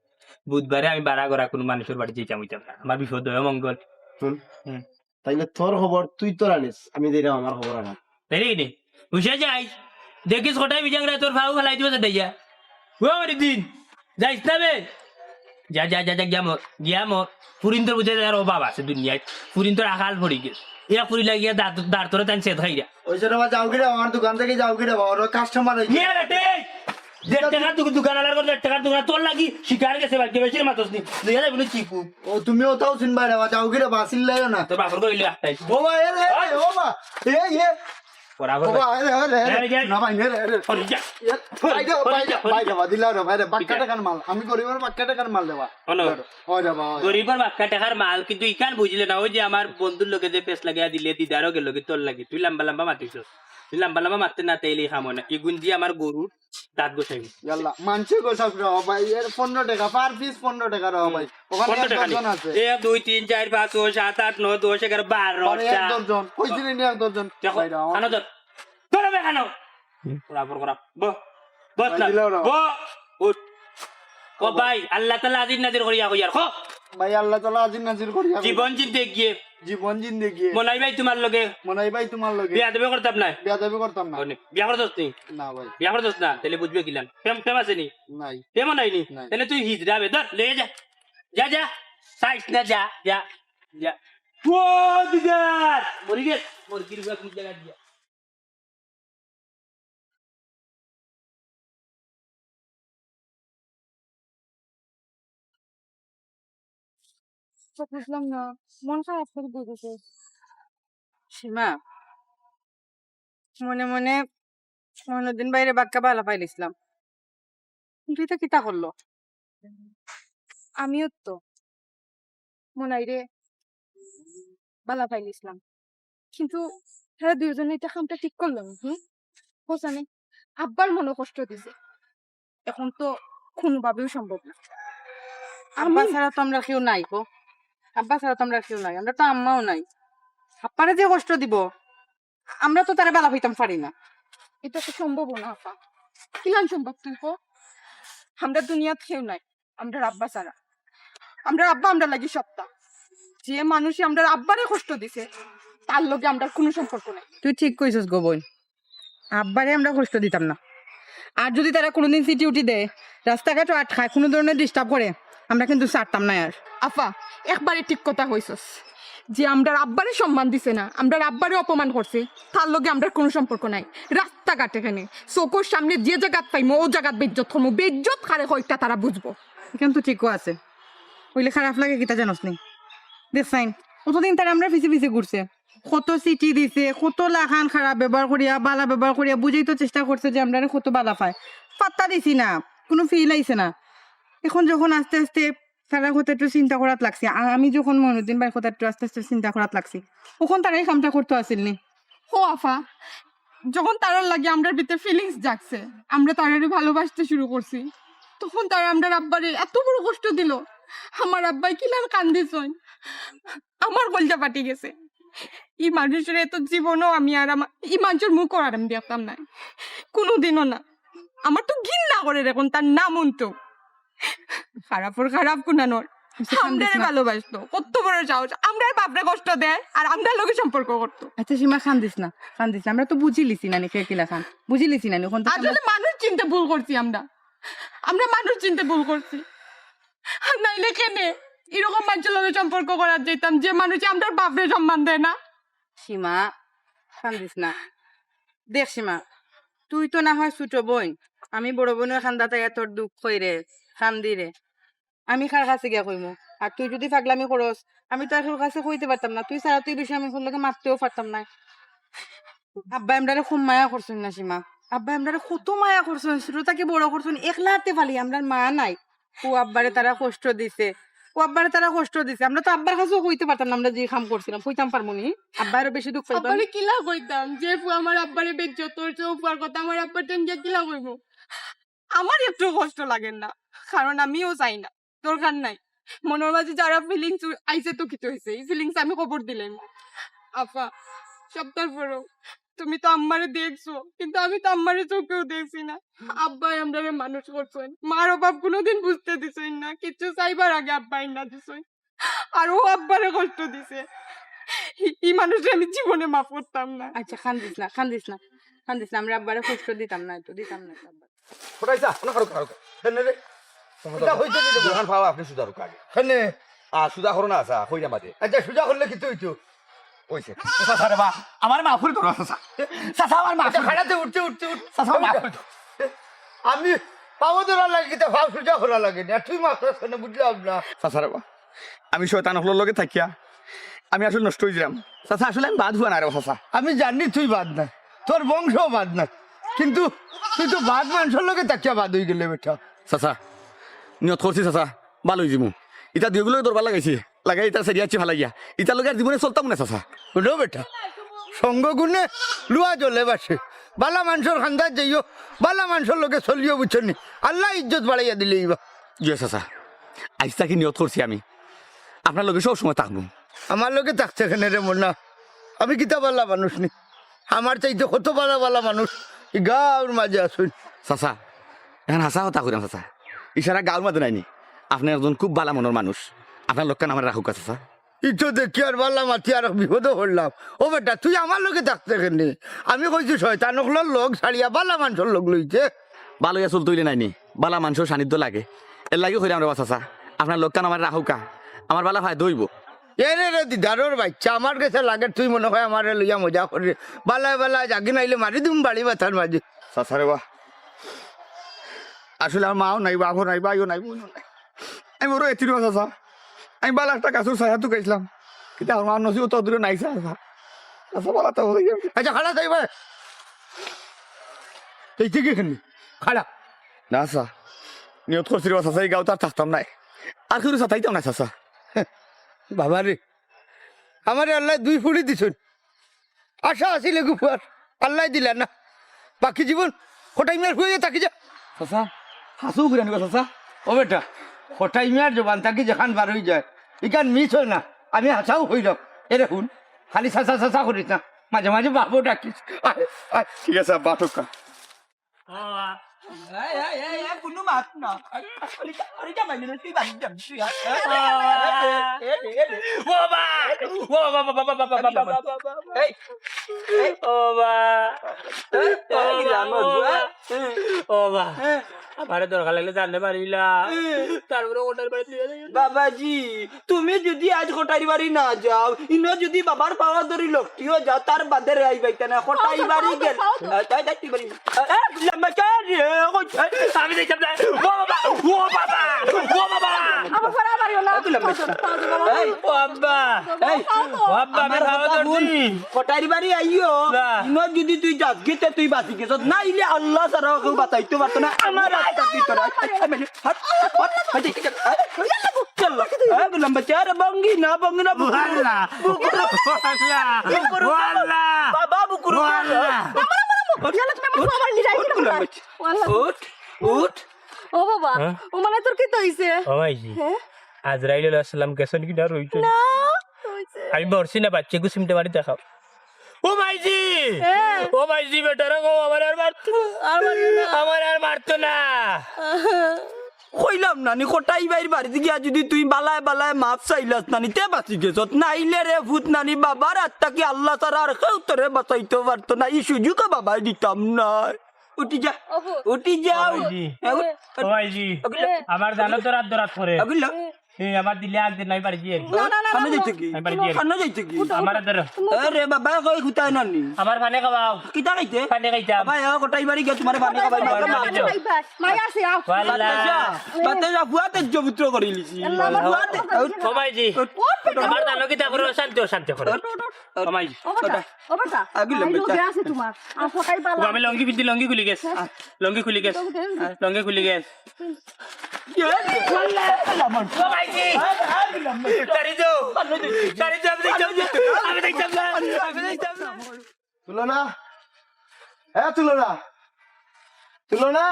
বুধবারে আমি বাড়া গড়া কোনো মানুষের বাড়ি যাইতাম হইতাম না। আমার বিপদ হয় মঙ্গল। হুন। হুম। তাইলে তোর খবর তুই তোর আনিস, আমি দিলাম আমার খবর আমার। তাই নাকি নি? হুশে যাই, দেখিস কটাই বিজাংরা তোর ফাউ ফালাই দিব দাইয়া। ও আমার দিন, যাইস না বে। যা, যা, যা, যা, গিয়া মর, গিয়া মর। ফুরিন তোর বুঝে যার অভাব আছে দুনিয়াত। ফুরিন তোর আকাল পড়ি গেছে। ইয়া ফুরি লাগিয়া দাঁত, দাঁত তোরে তান সেদ খাইরা। ওই যে রে বা, যাও কি রে, আমার দোকান থেকে যাও কি রে বা, ওর কাস্টমার হইছে। নিয়ে বেটে, দেড় টাকার দোকান, দোকান আলার করে দেড় টাকার দোকান, তোর লাগি শিকার গেছে ভাগ্য বেশি মাতস নি। লইয়া যাইব না চিকু। ও, তুমি ওটাও চিনবায় রে বা, যাও কি রে বা, চিল্লাইও না। তোর বাপর কইলে একটাই। ও বা, এ রে, ও বা, এ, এ। ওরা ও বা, এ রে, এ রে, এ রে, এ রে। না ভাই, এ রে, এ রে। ওরে যা। এ, ওরে বাইরে, যা, বাইরে, ওরে যা, ওরে বাইরে, যা। বা, দিলা রে, বাইরে, বাক্কা ঠিক আছে। টাকার মাল। আমি গরিবের বাক্কা টাকার মাল দেবা। হলো। ও রে বা, ও রে। গরিবের বাক্কা টাকার মাল, কিন্তু ইখান বুঝলে না, ওই যে আমার বন্ধুর লগে যে পেস লাগাইয়া দিলে, দিদারও গেল কি তোর লাগি, তুই লম্বা লম্বা মাতিস। তুই লম্বা লম্বা মারতে না তেইলে খামো না। ইগুন দিয়ে আমার গরুর দাঁত গোসাইবি। ইয়াল্লা, মানছে গোসাব রে ভাই, এর পনেরো টাকা, per piece পনেরো টাকা রে ভাই। হুম। ওখানে পনেরো এক টাকা নি? দর্জন আছে। এক, দুই, তিন, চার, পাঁচ, ছয়, সাত, আট, নয়, দশ, এগারো, বারো, মানে এক টা। দর্জন। কইছিলি নি এক দর্জন? দেখো, ভাই রে, আমার খানো ধর। ধরো বে খানো। হুম। ওরা পর করা। বহ। বহ ভাই, না। দিলাও না। বহ। উঠ। ও ও ভাই। ভাই, আল্লাহ তাআলা আজির নাজির করিয়া কইয়ার। খো। ভাই, আল্লাহ তাআলা আজির নাজির করিয়া কইয়ার। জীবন জিন্দেগি। জীবন জিন্দেগি। মনাই ভাই তোমার লগে। মনাই ভাই তোমার লগে। বেয়াদবি করতাম না। বেয়াদবি করতাম না। অনে, বিয়া করছস নি? না ভাই। বিয়া করছস না? তাহলে বুঝবে কিলান। প্রেম, প্রেম আছে নি? নাই। প্রেমও নাই নি? নাই। তাহলে তুই হিজড়া বে, ধর, লয়ে যা। যা, যা। চাইস না, যা, যা, যা। ও দিদার! মরি গেছ, মরি গেছ, কোন জায়গা দিয়া? তো বুঝলাম না, মন খারাপ করে দিয়ে দিছে। সীমা, মনে মনে মইনুদ্দিন ভাইরে বাক্কা বালা পাইলিছিলাম, কিন্তু ইতা কিতা করলো? আমিও তো মনাইরে বালা পাইলিছিলাম, কিন্তু তারা দুইজনে ইতা কামটা ঠিক করলো না। হুম, বুঝা নাই, আব্বার মনে কষ্ট দিছে, এখন তো কোনোভাবেও সম্ভব না। আব্বা আমি ছাড়া তো আমরা কেউ নাই গো, আব্বা ছাড়া তো আমরা কেউ নাই, আমরা তো আম্মাও নাই। আব্বারে যে কষ্ট দিব, আমরা তো তারে বালা পাইতাম পারি না। ইতা তো সম্ভবও না, আপা। কিলান সম্ভব তুই ক? আমরা দুনিয়াত কেউ নাই, আমরা আব্বা ছাড়া। আমরা আব্বা আমরা লাগি সবটা। যে মানুষে আমরার আব্বারে কষ্ট দিছে, তার লগে আমরার কুনু সম্পর্ক নাই। তুই ঠিক কইছস গো বইন, আব্বারে আমরা কষ্ট দিতাম না। আর যুদি তারা কুনুদিন চিঠি উঠি দেয়, রাস্তাঘাটো আটকায়, কুনু ধরনের ডিস্টার্ব করে, আমরা কিন্তু ছাড়তাম না আর। আফা, একবারে ঠিক কথা কইছস। যে আমরার আব্বারে সম্মান দিছে না, আমরার আব্বারে অপমান করছে, তার লগে আমরার কুনু সম্পর্ক নাই। রাস্তাঘাটে কেনে, চকুর সামনে যে জাগাত পাইমু, অউ জাগাত বেইজ্জত করমু। বেইজ্জত কারে কয় ইটা তারা বুঝবো। ইখান তো ঠিকও আছে, অইলে খারাপ লাগে কিতা জানোস নি? দেখছইন, অতদিন তারা আমরার পিছে পিছে ঘুরছে, কত চিঠি দিছে, কত লাখান খারাপ ব্যবহার করিয়া, বালা ব্যবহার করিয়া, বুঝাইতো চেষ্টা করছে যে আমরারে কত বালা পায়। পাত্তা দিছি না, কুনু ফিল আইছে না। এখন যখন আস্তে আস্তে তারার কথা একটু চিন্তা করাত লাগছি, আ-, আমি যখন মইনুদ্দিন ভাইর কথা একটু আস্তে আস্তে চিন্তা করাত লাগছি, অখন তারা ই কামটা করতো আছিল নি। ও আফা, যখন তারার লাগি আমরার ভিতরে ফিলিংস জাগছে, আমরা তারারে ভালোবাসতে শুরু করছি, তখন তারা আমরার আব্বারে এত বড় কষ্ট দিল। আমার আব্বায় কিলান কান্দিছইন, আমার কলিজা ফাটি গেছে। ই মানুষরে তো জীবনও আমি আর আমার, ই মানুষর মুখও আর আমি দেখতাম না, কুনুদিনও না। আমার তো ঘিন্না করে এখন তার নাম হুনতো। খারাপর খারাপ কুনানোর। আমরারে ভালোবাসতো, কত বড় সাহস, আমরার বাপরে কষ্ট দেয় আর আমরার লগে সম্পর্ক করতো। আচ্ছা সীমা, কান্দিস না, কান্দিস না, আমরা তো বুঝিলিছি নানি কে কিলাখান, বুঝিলিছি নানি। অখন তো আমরা আসলে মানুষ চিনতে ভুল করছি আমরা, আমরা মানুষ চিনতে ভুল করছি। আর নাইলে কেনে এরকম মানুষর লগে সম্পর্ক করাত যাইতাম যে মানুষে আমরার বাপরে সম্মান দেয় না। সীমা, কান্দিস না। দেখ সীমা, তুই তো না হয় ছোট বইন, আমি বড় বইনর কান্দাত আইয়া তোর দুঃখ কইরে, কান্দিরে, আমি কার কাছে গিয়া কইমু? আর তুই যুদি পাগলামি করস, আমি তো আর কেউর কাছে কইতে পারতাম না। তুই ছাড়া তো ই বিষয়ে আমি কেউর লগে মাততেও পারতাম না। আব্বায় আমরারে কম মায়া করছইন না সীমা, আব্বায় আমরারে কত মায়া করছইন, ছোট থাকি বড় করছইন, একলা আতে পালি, আমরার মা নাই। ও আব্বারে তারা কষ্ট দিছে, ও আব্বারে তারা কষ্ট দিছে। আমরা তো আব্বার কাছেও কইতে পারতাম না আমরা যে কাম করছিলাম, কইতাম পারমু নি? আব্বা আরো বেশি দুঃখ পাইবা। আব্বারে কিলা কইতাম? যে ফুয়া আমার আব্বারে বেইজ্জত করছে, ও ফুয়ার কথা আমার আব্বার টেন গিয়া কিলা কইবো? আমার একটু কষ্ট লাগের না, কারণ আমিও চাই না, দরকার নাই। মনর মাঝে যারা ফিলিংস আইছে তো কিতা অইছে, ই ফিলিংস আমি কবর দিলাইমু। আফা, সবতার পরেও তুমি তো আম্মারে দেখছো, কিন্তু আমি তো আম্মারে চোখেও দেখছি না। আব্বায় আমরারে মানুষ করছইন, মার অভাব কুনুদিন বুঝতে দিছইন না, কিচ্ছু চাইবার আগে আব্বায় না দিছইন। আর ও আব্বারে কষ্ট দিছে, ই, ই মানুষরে আমি জীবনে মাফ করতাম না। আচ্ছা কান্দিস না, কান্দিস না, কান্দিস না, আমরা আব্বারে কষ্ট দিতাম না, তো দিতাম না আব্বা। কোথায় যা? না, কারো, কারো, কারো। কেনে রে? এটা হইতে দিতে বল। যখন পাও আপনি সুজা রুকা আগে। কেনে? আর সুজা করো না, আচ্ছা, হই না মাঝে। আচ্ছা, সুজা করলে কিতা অইতো? কইছে। চাচা রে বা, আমার মাফ করি দেও চাচা। চাচা, আমার মাফ আচ্ছা, করি দেও। খাড়াতে উঠতে, উঠতে, উঠতে। চাচা, আমার মাফ করি দেও। আমি পাও ধরা লাগে, কিতা পাও সুজা করা লাগে না। তুই মাফ করছ না, বুঝলাম না। চাচা রে বা, আমি শয়তান অকলর লগে থাকিয়া আমি আসলে নষ্ট অইযিলাম। চাচা, আসলে আমি বাদ ফুয়া না রে বা চাচা। আমি জানি তুই বাদ না, তোর বংশ বাদ না, কিন্তু তুই তো বাদ মানষর লগে থাকিয়া বাদ অইগেলে বেটা। চাচা, নিয়ত করছি চাচা, ভালা অইযিমু। ইতা দুইগুলোরে দরবার লাগাইছি, লাগাই ইতা সেরিয়াচ্ছি ফালাইয়া, ইতার লগে আর জীবনে চলতাম না চাচা। হুনো বেটা, সঙ্গ গুণে লুয়া জলে ভাসে। বালা মানষর কান্দাত যাইও, বালা মানষর লগে চলিও, বুঝছো নি? আল্লায় ইজ্জত বাড়াইয়া দিলে ইবা। জি চাচা, আইজ থাকি নিয়ত করছি আমি আপনার লগে সব সময় থাকমু। আমার লগে থাকতে কেনে রে মনা? আমি কিতা বালা মানুষ নি? আমার চাইতে কত বালা বালা মানুষ ই গাঁওর মাঝে আছইন। চাচা, এখন হাছা কথা কইরাম চাচা, ইশারা গাঁওর মাঝে নাইনি। আপনি একজন খুব বালা মনর মানুষ, আপনার লগে আমারে রাখউক্কা চাচা। ইতো দেখি আর বালা মাতি আর এক বিপদো পড়লাম। ও বেটা, তুই আমার লগে থাকতে কেনে? আমি কইছি শয়তান অকলর লগ ছাড়িয়া বালা মানষর লগ লইতে। বালা অইয়া চলতে অইলে নাইনি, বালা মানষর সান্নিধ্য লাগে। এরলাগি কইরাম রে বা চাচা, আপনার লগে আমারে রাখউক্কা, আমার বালা ফায়দা অইবো। এরে রে দিদারর বাইচ্চা, আমার গেছে লাগের তুই মনে অয় আমারে লইয়া মজা কররে। বালায় বালায় জাগি নাইলে মারি দিমু বাড়ি মাথার মাঝে। চাচা রে বা, আসলে আমার মাও নাই, বাপও নাই, ভাইও নাই, বইনও নাই। আমি বড় এতিম রে বা চাচা। আমি বালা একটা গাছর ছায়া তুকাইছলাম, কিন্তু আমার মার নসিবো তো দূরে নাই চাচা। চাচা, বালা তো অইয়া গেছে। আচ্ছা, খাড়া থাইবা। এই তুই কিখান? খাড়া। না চাচা, নিয়ত করছি রে বা চাচা, ই গাঁওত আর থাকতাম নায়, আর কেউরে সাতাইতাম নায় চাচা। বাবা রে, আমারে আল্লায় দুই ফুড়ি দিছইন, আশা আছিল এগু ফুয়ার, আল্লায় দিলা না। বাকি জীবন কটাই মিয়ার ফুয়া অইয়া থাকি যা। চাচা, হাছাউ কইরা নিবা চাচা। ও বেটা, কটাই মিয়ার জবান থাকি যেখান বার অই যায়, ইখান মিস অয় না। আমি হাছাউ কইরাম। এরে হুন, খালি চাচা চাচা করিস না, মাঝে মাঝে বাবু ডাকিস। আয়, আয়। ঠিক আছে আব্বা, আটকা। ও, আ, এই, এই, এই, এই, কুনু মাত না। ওরে যা, ওরে যা, মাইলে তুই বাড়ি যা, তুই আর। এই, এই, এই, এই, এই। ও বাবা! ও বাবা, বাবা, বাবা, বাবা, বাবা। এই, এই। ও বাবা। এই, ও এই, বাবা, ও বাবা। ও বাবা। আমারে দরকার লাগলে জানতে পারিলা। তারপরে ওটার বাড়ি দিয়ে যাই। বাবাজি, তুমি যদি আইজ কটাই বাড়ি না যাও, ইনো যদি বাবার পাওয়া ধরি লকটিও যাও, তার বাদে রেহাই পাইতা না। কটাই বাড়ি গেল। তাই, তাই, তুই বাড়ি। এ, লম্বা চল রে, ও, এ, আমি দেখতাম না। ও বাবা, ও বাবা, ও বাবা। আমার পরে আর বাড়িও না। এই, ও আব্বা। এই, ও আব্বা, আমি আমার খাওয়া কথা হুন। কটাই বাড়ি আইও। না। ইনো যদি তুই যাস গিতে তুই বাঁচি গেছস। নাইলে আল্লাহ ছাড়া কেউ বাঁচাইতে পারতো না। আমার রাস্তা ভিতরে। হাট, হাট, হাট, হাট, হাট, হাট। চল, এ, লম্বা চল, ভঙ্গি না, ভঙ্গি না, বুকুর, ওয়াল্লা। বুকুর, ওয়াল্লা। বুকুর, ওয়াল্লা। বাবা, বুকুর, ওয়াল্লা। ইয়াল্লা, তুমি আমার বাবার লিরাই কিনা? লম্বা চল। ওয়াল্লা। উঠ, উঠ। ও বাবা, হ্যাঁ? ও মানে তোর কিতা অইছে? ও মাইজি, হ্যাঁ? আজরাইল আলাইহিস সালাম গেছইন কি না রইছইন? না, অইছে। আমি মরছি না বাঁচছি, এগু চিমটে মারি দেখাও। ও মাইজি! হ্যাঁ। ও মাইজি, বেটারে গো, আমারে আর মারতো না। আর মারিও না। আমারে আর মারতো না। কইলাম না নি, কটাই ভাইর বাড়িত গিয়া যদি তুই বালায় বালায় মাফ চাইলাস না নি, তে বাঁচি গেছত। নাইলে রে ফুত নানি, বাবার আত্মা কি আল্লাহ ছাড়া আর কেউ তোরে বাঁচাইতে পারতো না। ই সুযোগও বাবায় দিতাম না। উঠি যা, ওহো। উঠি যা, ও উঠ। ভাইজি, এ, উঠ। ও ভাইজি, ওগুলো, আমার জানো তো রাত দরাত করে। ওগুলো। এই আমার দিলে আগ দিন নাই পারি দিয়ে। না, না, না, কানো না, যাইতে না। কি? আমি পারি দিয়ে। কানো যাইতে কি? উঠো, আমারে উঠো। ধরো। আরে বাবা, কই হুতায় নানি? আমার পানি খাওয়াও। কিতা খাইতে? পানি খাইতাম। বাবা, এ কটাই বাড়ি গিয়া তোমার পানি খাওয়াই, আমার মাকে পানি মাকে। খাওয়াও। ভাই, ভাই, মাই আছে, আও। ওয়াল্লা। বাতাসা, বাতাসা, ফুয়াতে জবুত্র করি লিছি। আল্লাহ, আমার ফুয়াতে, ফুয়াতে। উঠ। ও ভাইজি, উঠ। উঠ, উঠ। আমার জানো কিতা করে, অশান্তি, অশান্তি করে। উঠ, উঠ, উঠ। ও মাই। ও বেটা, ও বেটা, আগি লম্বা আইলো চা। গে আছে তোমার। আর সকাল বেলা। আমি লুঙ্গি পিন্দি, লুঙ্গি খুলি গেছ। লুঙ্গি খুলি গেছ। লুঙ্গি খুলি গেছ। ও মাইজি। তাড়ি দেও। তাড়ি দেও, আমি দেখতাম না। আমি দেখতাম না। আমি দেখতাম না। তুলনা। হ্যাঁ, তুলনা। তুলনা।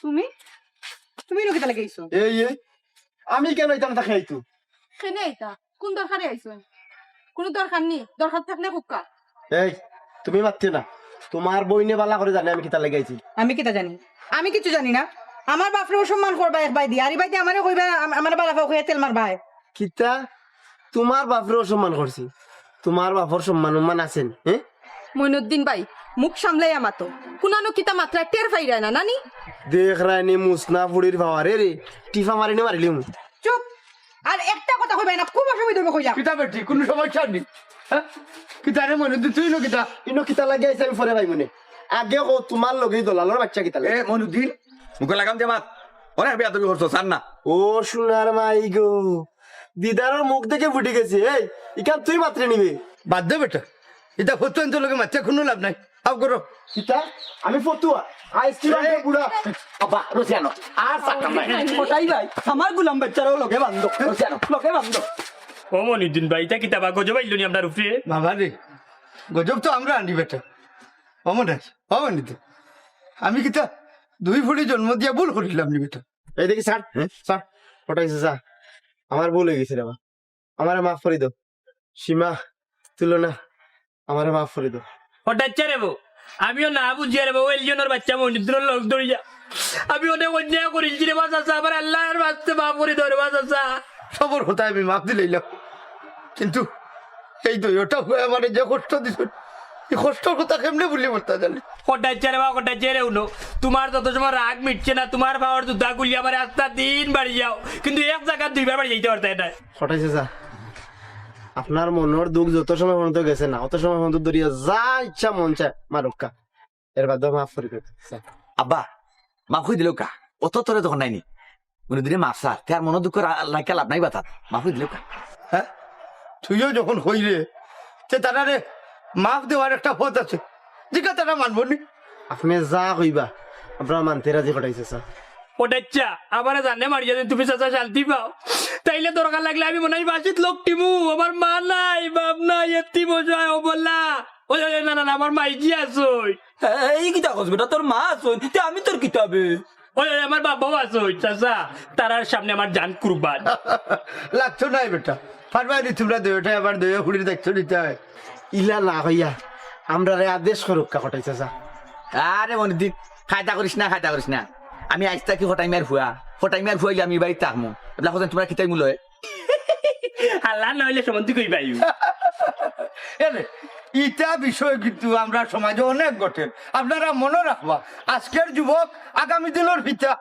তুমি? তুমি ইনো কিতা লাগি আইছো? এই, এই। আমি কেনে আইতাম, তাকে আইতো? কেনে আইতা? কোন দরকারে আইছো? কোনো দরকার নি? দরকার থাকলে কউক্কা। এই, তুমি মাতিও না। তোমার বইনে বালা করে জানে আমি কিতা লাগি আইছি। আমি কিতা জানি? আমি কিচ্ছু জানি না। আমার বাপরে অসম্মান করবা এক বায়দি, আর ই বায়দি আমারে কইবা, আম-, আমারে বালা পাও কইয়া তেল মারবায়। কিতা? তোমার বাপরে অসম্মান করছি? তোমার বাপর সম্মান উম্মান আছেনি, হ্যাঁ? মইনুদ্দিন ভাই, মুখ সামলাইয়া মাতো। কুনানো কিতা মাতরায় টের পাইরায় না, নানি? দেখরায়নি মুসনা ফুড়ির পাওয়ারে রে, টিফা মারিনে মারিলিমু। চুপ! আর একটা কথা কইবায় না, খুব অসুবিধা অইবো কইলাম। কিতা বেটি, কুনু সমস্যা নি? হ্যাঁ? কিতা রে মইনুদ্দিন, তুই ইনো কিতা? ইনো কিতা লাগি আইছে আমি পরে পাইমুনে। আগে কও, তোমার লগে ই দলালর বাইচ্চা কিতা লাগে? এ মইনুদ্দিন, মুখো লাগাম দে মাত। অনেক বেয়াদবি করছো, ছাড় না। ও সোনার মাই গো, দিদারর মুখ দেখি ফুটি গেছে। এই, ইখান তুই মাতরে নিবে। বাদ দে বেটা, ইতা ফতুয়াইন্তর লগে মাতিয়া কুনু লাভ নাই। আও করো। কিতা? আমি ফতুয়া? আইসক্রিম আনতে বুড়া। আব্বা, রুচি আনো। আর চাকরাম নাই। কটাই ভাই, আমার গুলাম বাইচ্চারাও লগে বান্ধো। রুচি আনো। লগে বান্ধো। ও মইনুদ্দিন ভাই, ইতা কিতা বা গজব আইলো নি আমরার উপরে? বাবা রে, গজব তো আমরা আনি বেটা। ও মনে আছে? ও মনে তো। আমি কিতা দুই ফুড়ি জন্ম দিয়া ভুল করিলাম নি বেটা? এই দেখি স্যার, হ্যাঁ? স্যার, কটাই চাচা, আমার ভুল অই গেছে রে বা। আমারে মাফ করি দেও। সীমা, তুলনা, আমারে মাফ করি দেও। কটাই চাচা রে বা, আমিও না বুঝিয়া রে বা, ও এলিয়নর বাইচ্চা মইনুদ্দিনর লগ ধরিয়া। আমি অনেক অন্যায় করিলছি রে বা চাচা, আমার আল্লাহর ওয়াস্তে মাফ করি দেও রে বা চাচা। সবর কথা আমি মাফ দিলাইলাম, কিন্তু এই দুইওটা ফুয়ায় আমারে যে কষ্ট দিছইন, ই কষ্টর কথা কেমনে ভুলি মরতা জানি। কটাই চাচা রে বা, কটাই চাচা রে, হুনো, তোমার যত সময় রাগ মিটছে না, তোমার পাওর জুতা খুলি আমারে আস্তা দিন বাড়ি যাও, কিন্তু এক জাগাত দুইবার বাড়ি যাইতে পারতায় নায়। কটাই চাচা, আপনার মনর দুখ যত সময় পর্যন্ত গেছে না, অত সময় পর্যন্ত ধরিয়া যা ইচ্ছা মন চায় মারুক্কা। এর বাদেও মাফ করি দেন, স্যার। আব্বা, মাফ করি দিলাউক্কা। অত তরে তখন নাইনি। মইনুদ্দিনে মাফ চার, তে আর মনো দুখ রা-, রাখিয়া লাভ নাই বাতাত। মাফ করি দিলাউক্কা। হ্যাঁ? তুইও যখন কইরে, তে তারারে মাফ দেওয়ার একটা পথ আছে। জিকা তারা মানবো নি? আপনে যা কইবা, আমরা মানতে রাজি কটাই চাচা। কটাই চাচা, আমারে জানে মারিয়া যদি তুমি চাচা শান্তি পাও, তাইলে দরকার লাগলে আমি মনে হয় বাঁচিত লকটিমু। আমার মা নাই, বাপ নাই, এতিম অসহায় অবলা। ওই, ওই, ওই, না, না, না, আমার মাইজি আছইন। এই কিতা কস বেটা, তোর মা আছইন? তে আমি তোর কিতা বে? ওই, ওই, আমার বাবাও আছইন, চাচা। তারার সামনে আমার জান কুরবান। লাগতো নায় বেটা। পারবায় নি তোমরা দুইওটায় আমার দুইও ফুড়ির দায়িত্ব নিতায়? ইলা না কইয়া, আমরারে আদেশ করুক্কা কটাই চাচা। আরে মনিদ্দিন, কায়দা করিস না, কায়দা করিস না। আমি আইজ থাকি কটাই মিয়ার ফুয়া, কটাই মিয়ার ফুয়া অইলে আমি ই বাড়িত থাকমু। এবলা কইছইন তুমরা কিতা অইমু লয়? হালা না অইলে সম্বন্ধি কই পাইও। এরে, ইটা বিষয় কিন্তু আমরার সমাজে অনেক ঘটের। আপনারা মনো রাখবা, আইজকের যুবক আগামী দিনর পিতা।